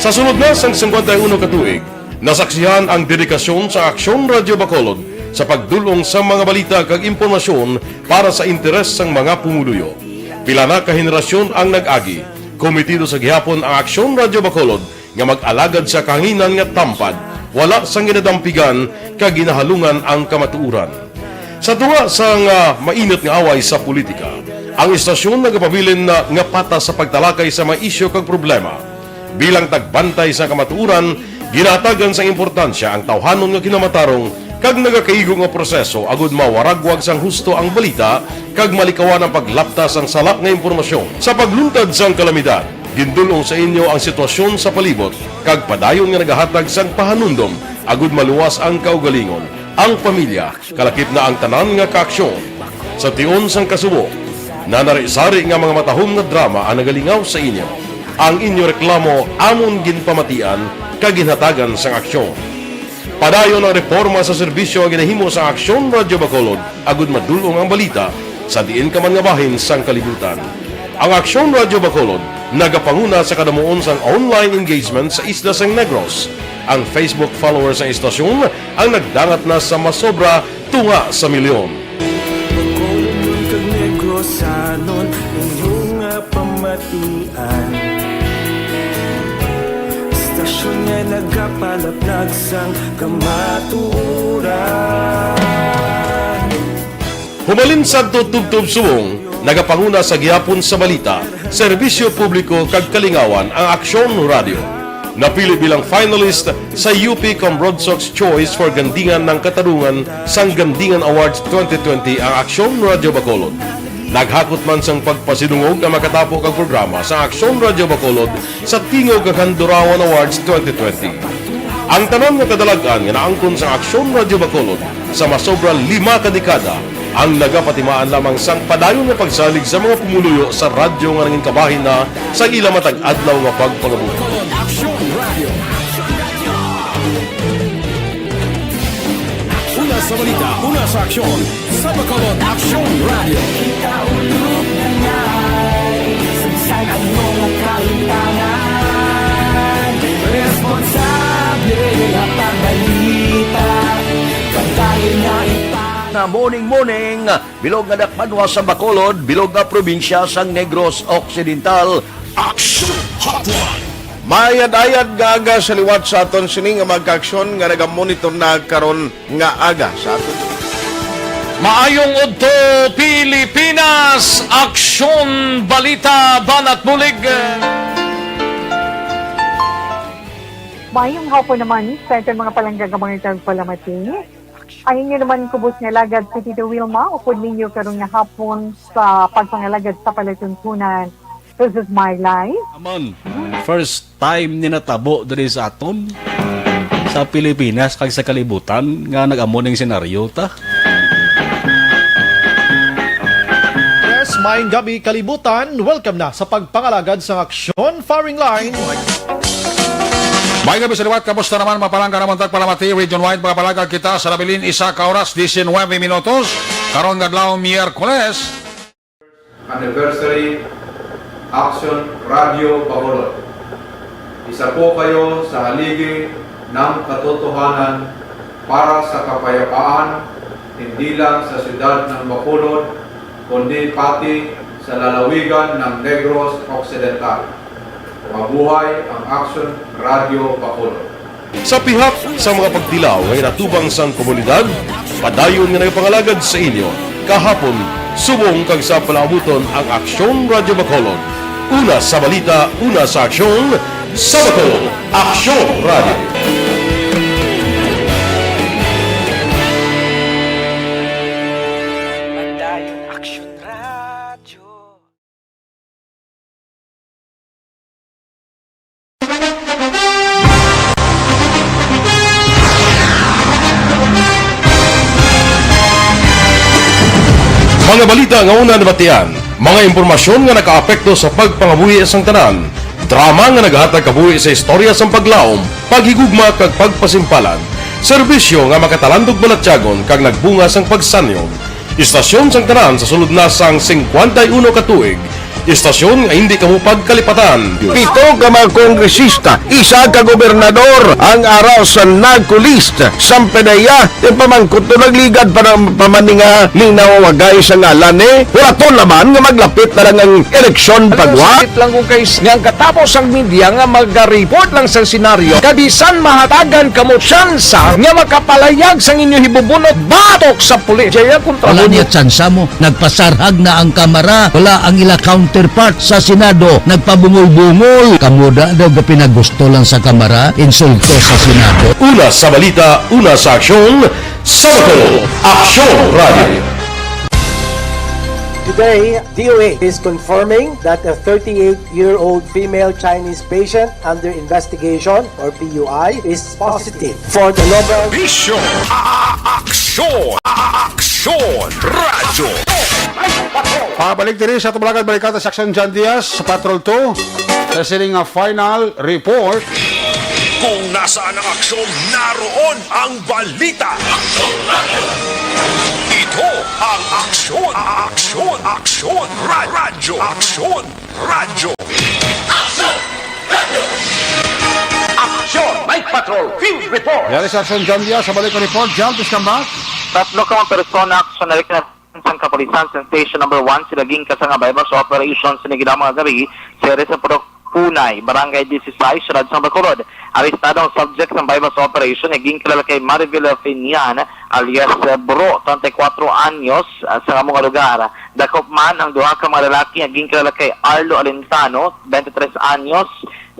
Sa sulod na sang singkwenta y uno ka tuig, nasaksihan ang dedikasyon sa Aksyon Radyo Bacolod sa pagdul-ong sa mga balita kag impormasyon para sa interes sang mga pumuluyo. Pila na ka henerasyon ang nag-agi. Komitido sa gihapon ang Aksyon Radyo Bacolod nga mag-alagad sa kahanginan nga tampad, wala sang ginadampigan kag ginahalungan ang kamatuoran. Sa tunga sang, ah, mainit nga away sa politika, ang istasyon nagapabilin na nga patas sa pagtalakay sa mga isyu kag problema. Bilang tagbantay sa kamatuoran, ginahatagan sang importansya ang tawhanon nga kinamatarong kag nagakaigo nga proseso agud mawaragwag sang husto ang balita kag malikawan ang paglapta sang sala nga impormasyon. Sa pagluntad sang kalamidad, gindul-ong sa inyo ang sitwasyon sa palibot kag padayon nga nagahatag sang pahanumdom agud maluwas ang kaugalingon, ang pamilya, kalakip na ang tanan nga kaaksyon. Sa tion sang kasubo, nanari-sari nga mga matahom nga drama ang nagalingaw sa inyo. Ang inyo reklamo amon ginpamatian kag ginhatagan sang aksyon. Padayon ang reporma sa serbisyo nga ginahimo sang Aksyon Radyo Bacolod agud madul-ong ang balita sa diin ka man nga bahin sang kalibutan. Ang Aksyon Radyo Bacolod nagapanguna sa kadamuon sang online engagement sa isla sang Negros. Ang Facebook followers sang istasyon ang nagdangat na sa masobra tunga sa milyon. Bacolodnon kag Negrosanon, inyo nga pamatian. Istasyon nga nagapalaplag sang kamatuoran. Humalin sadto tubtob subong, nagapanguna sa gihapon sa balita, serbisyo publiko kag kalingawan ang Aksyon Radyo. Napili bilang finalist sa U P Cambrodsoc's Choice for Gandingan ng Katarungan sang Gandingan Awards twenty twenty ang Aksyon Radyo Bacolod. Naghakot man sang pagpasidungog ang makatapo kag programa sa Aksyon Radyo Bacolod sa Tingog kag Handurawan Awards twenty twenty. Ang tanan nga kadalag-an nga naangkon sa Aksyon Radyo Bacolod sa masobra lima ka dekada ang nagapatimaan lamang sang padayon nga pagsalig sa mga pumuluyo sa radyo nga nangin kabahin na sa ila matag adlaw nga pagpangabuhi. Aksyon Radio. Una sa balita, una sa aksyon, sa Bacolod Aksyon Radio. Kita ulog na ngay, sagsag ang mga kaintanan. Responsable nga pagbalita, pagdali nga ipa- Na morning, morning, bilog nga dakbanwa sa Bacolod, bilog nga probinsya sang Negros Occidental. Action Hotline. Maayad-ayad nga aga sa liwat sa aton sini nga magkaaksyon nga nagamonitor na karon nga aga sa aton. Maayong udto, Pilipinas! Aksyon, balita, banat bulig. Maayong hapon naman sa aton mga palangga nga mga tagpalamati. Ang inyo naman kubos nga alagad si Tito Wilma, upod ninyo karon nga hapon sa pagpangalagad sa palatuntunan. This is my life. Amon, first time ni natabo diri sa aton, sa Pilipinas kag sa kalibutan, nga nag-amo ning senaryo ta. Yes, maayong gabi, kalibutan. Welcome na sa pagpangalagad sang aksyon, firing line. Maayong gabi sa liwat. Kamusta naman, mga palangga namon tagpalamati? Region-wide, mga palangga, kita sa nabilin isa ka oras, diecinuebe minutos. Karon nga adlaw, Miyerkules. Anniversary Action Radio Bacolod. Isa po kayo sa haligi ng katotohanan para sa kapayapaan, hindi lang sa siyudad ng Bacolod, kundi pati sa lalawigan ng Negros Occidental. Mabuhay ang Action Radio Bacolod! Sa pihak sa mga pagtilaw nga ginatubang sang komunidad, padayon nga nagapangalagad sa inyo kahapon, subong kag sa palaabuton ang Aksyon Radyo Bacolod. Una sa balita, una sa aksyon, sa Bacolod, Aksyon Radyo. Padayon, Aksyon Radyo. Mga balita nga una nabatian, mga impormasyon nga nakaapekto sa pagpangabuhi sang tanan, drama nga nagahatag kabuhi sa istorya sang paglaom, paghigugma kag pagpasimpalan, serbisyo nga makatalandog balatyagon kag nagbunga sang pagsanyog. Istasyon sang tanan sa sulod na sang singkwenta y uno ka tuig. Istasyon nga hindi kamo pagkalipatan. Pito ka mga kongresista, isa ka gobernador ang ara sa NAGCO list. Sang P D E A, ipamangkot to, nagligad pa ng pamaninga ning nawawagay sa ngalan ni. Wala to naman nga maglapit na lang ang eleksyon pagwa. Sakit lang kung kay nga ang katapos ang media nga magariport lang sa senaryo, kabisan mahatagan kamo tsansa nga makapalayag sang inyo hibubunot batok sa pulis. Jaya kontra Wala mo niya tsansa mo. Nagpasarhag na ang Kamara. Wala ang ila counterpart sa Senado. Nagpabungol-bungol. Kamo da daw gapinagusto lang sa Kamara. Insulto sa Senado. Una sa balita, una sa aksyon, sa Bacolod, Aksyon Radio. Today, D O H is confirming that a thirty-eight-year-old female Chinese patient under investigation, or P U I, is positive for the novel Bisyo, a-, a-, aksyon, a-, a-, aksyon, radyo. Pabalik diri sa Tumalagan Balikata sa Aksyon John Diaz sa Patrol two. Sa sining nga final report. Kung nasaan ang aksyon, naroon ang balita. Ito ang aksyon, a-, aksyon, aksyon, ra-, radyo, aksyon. Radyo. Aksyon! Night Patrol Field Report! Yari sa Aksyon John Diaz, sa balik ang report. John, please come back. Tatlo ka mga persona, aksyon na rin sang kapulisan sa Station Number One, sila ginkasa nga buy-bust operation sa nagidang mga gab-i, sa area sa Purok Punay, Barangay Dieciséis, Siyudad sang Bacolod. Arestado ang subject sang buy-bust operation nga ginkilala kay Marivil Finian, alias Bro, treinta y cuatro anyos, ah, sa amo nga lugar. Dakop man ang duha ka mga lalaki nga ginkilala kay Arlo Alentano, twenty-tres anyos,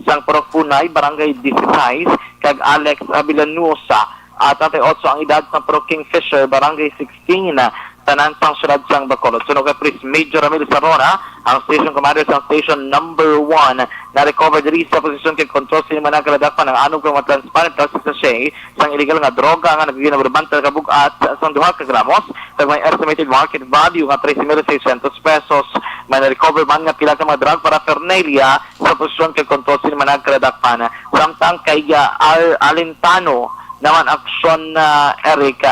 sang Purok Punay, Barangay Dieciséis, kag Alex Avelanosa, ah, treinta y ocho ang edad, sang Purok Kingfisher, Barangay sixteen, tanan sang siyudad sang Bacolod. Suno kay Police Major Ramil Sarona, ang station commander sang Station Number One, na-recover diri sa posesyon kag kontrol sa mga nagkaladakpan ang anom ka mga transparent plastic sachet sang illegal nga droga nga nagaginaburbantal kabug-at sang duha ka gramos, kag may estimated market value nga trese mil seiscientos pesos. May na-recover man nga pila ka mga drug paraphernalia sa posesyon kag kontrol sa mga nagkaladakpan. Samtang kay, ah, Al-, Alentano naman, aksyon, ah, Eric,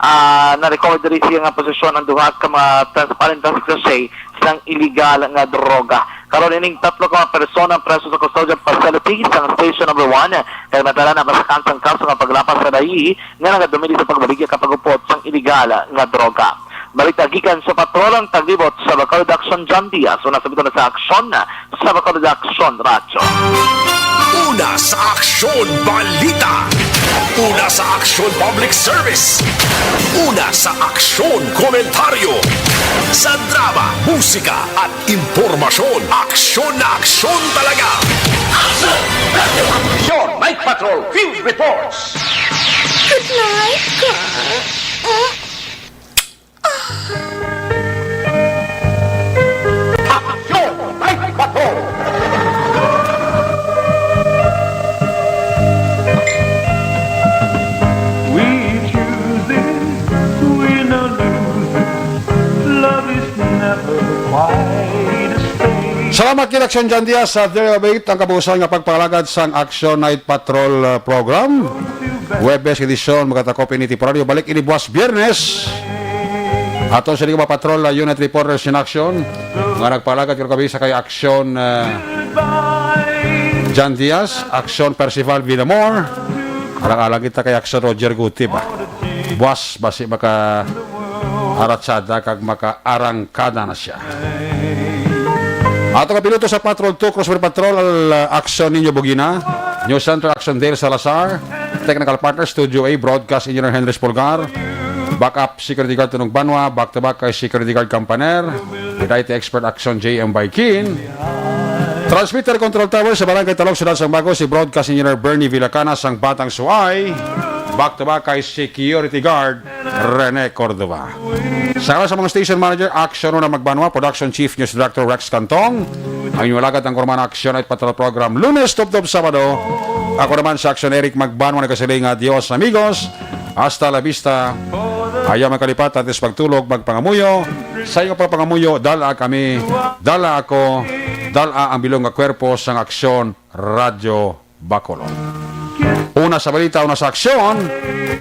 ah, na-recover diri siya nga posesyon ang duha ka mga transparent plastic sachet sang illegal nga droga. Karon, ining tatlo ka mga persona ang preso sa custodial facility sang Station Number One, kag nadala na masakan sang kaso nga paglapas sa dayi nga nagadumili sa pagbaligya kag pag-upod sang illegal nga droga. Balita gikan sa patrol ang taglibot sa Bacolod Aksyon, John Diaz, una sa bitaw na sa aksyon sa Bacolod Aksyon Radyo. Una sa aksyon, balita. Una sa aksyon, public service. Una sa aksyon, komentaryo. Sa drama, musika, at impormasyon, aksyon na aksyon talaga. Aksyon! Radyo Aksyon! Night Patrol Field Reports! Good night, Carl. Aksyon! Night Patrol! We choose it, we no lose it. Love is never quite a stain. Salamat kay Aksyon John Diaz sa Dere Abate, ang kabuusan nga pagpalagad sang Aksyon Night Patrol, uh, program. Huwebes edisyon, magatakop ini temporaryo. Balik ini buwas Biyernes. Ato sini mga patrol, uh, unit reporters in action. Mga nagpalagad karon kabisa kay Aksyon, uh, John Diaz, Aksyon Percival Villamor. Alang-alang kita kay Action Roger Guti ba? Buwas, basi maka aratsada kag maka arangkada na siya. Ato ka piloto sa Patrol two, Crossfire Patrol, uh, Action Ninyo Bugina, News Center, Action Dale Salazar, Technical Partner, Studio A, Broadcast Engineer Henry Spolgar, Backup Security Guard Tunong Banwa, back to back kay Security Guard Campaner, with I T Expert Action J M Baikin, Transmitter Control Tower sa Barangay Talog, Siyudad sang Bago, si Broadcast Engineer Bernie Villacana sang Batang Suay, back to back kay Security Guard Rene Cordova. Sa ngalan sa mga station manager, Action Una Magbanwa, Production Chief News Director Rex Cantong, ang inyong alagad ang Kurman Action at Patrol Program, Lunes tubtob Sabado. Ako naman sa Action, Eric Magbanwa, nagasiling nga, "Adios, amigos. Hasta la vista." Ayaw magkalipat, antes pagtulog, magpangamuyo. Sa inyong pagpangamuyo, dala kami, dala ako, dala ang bilog nga kwerpo sang Action Radyo Bacolod. Una sa balita, una sa aksyon.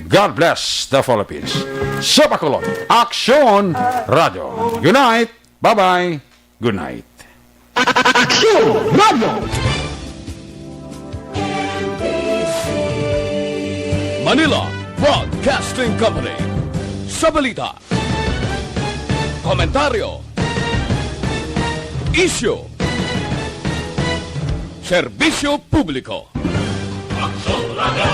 God bless the Philippines. Sa Bacolod, Aksyon Radyo. Unite! Bye-bye! Good night! Aksyon Radyo! Manila Broadcasting Company. Sa balita, komentaryo, isyu, serbisyo publiko. Aksyon Radyo.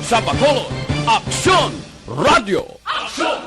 Sa Bacolod, Aksyon Radyo. Aksyon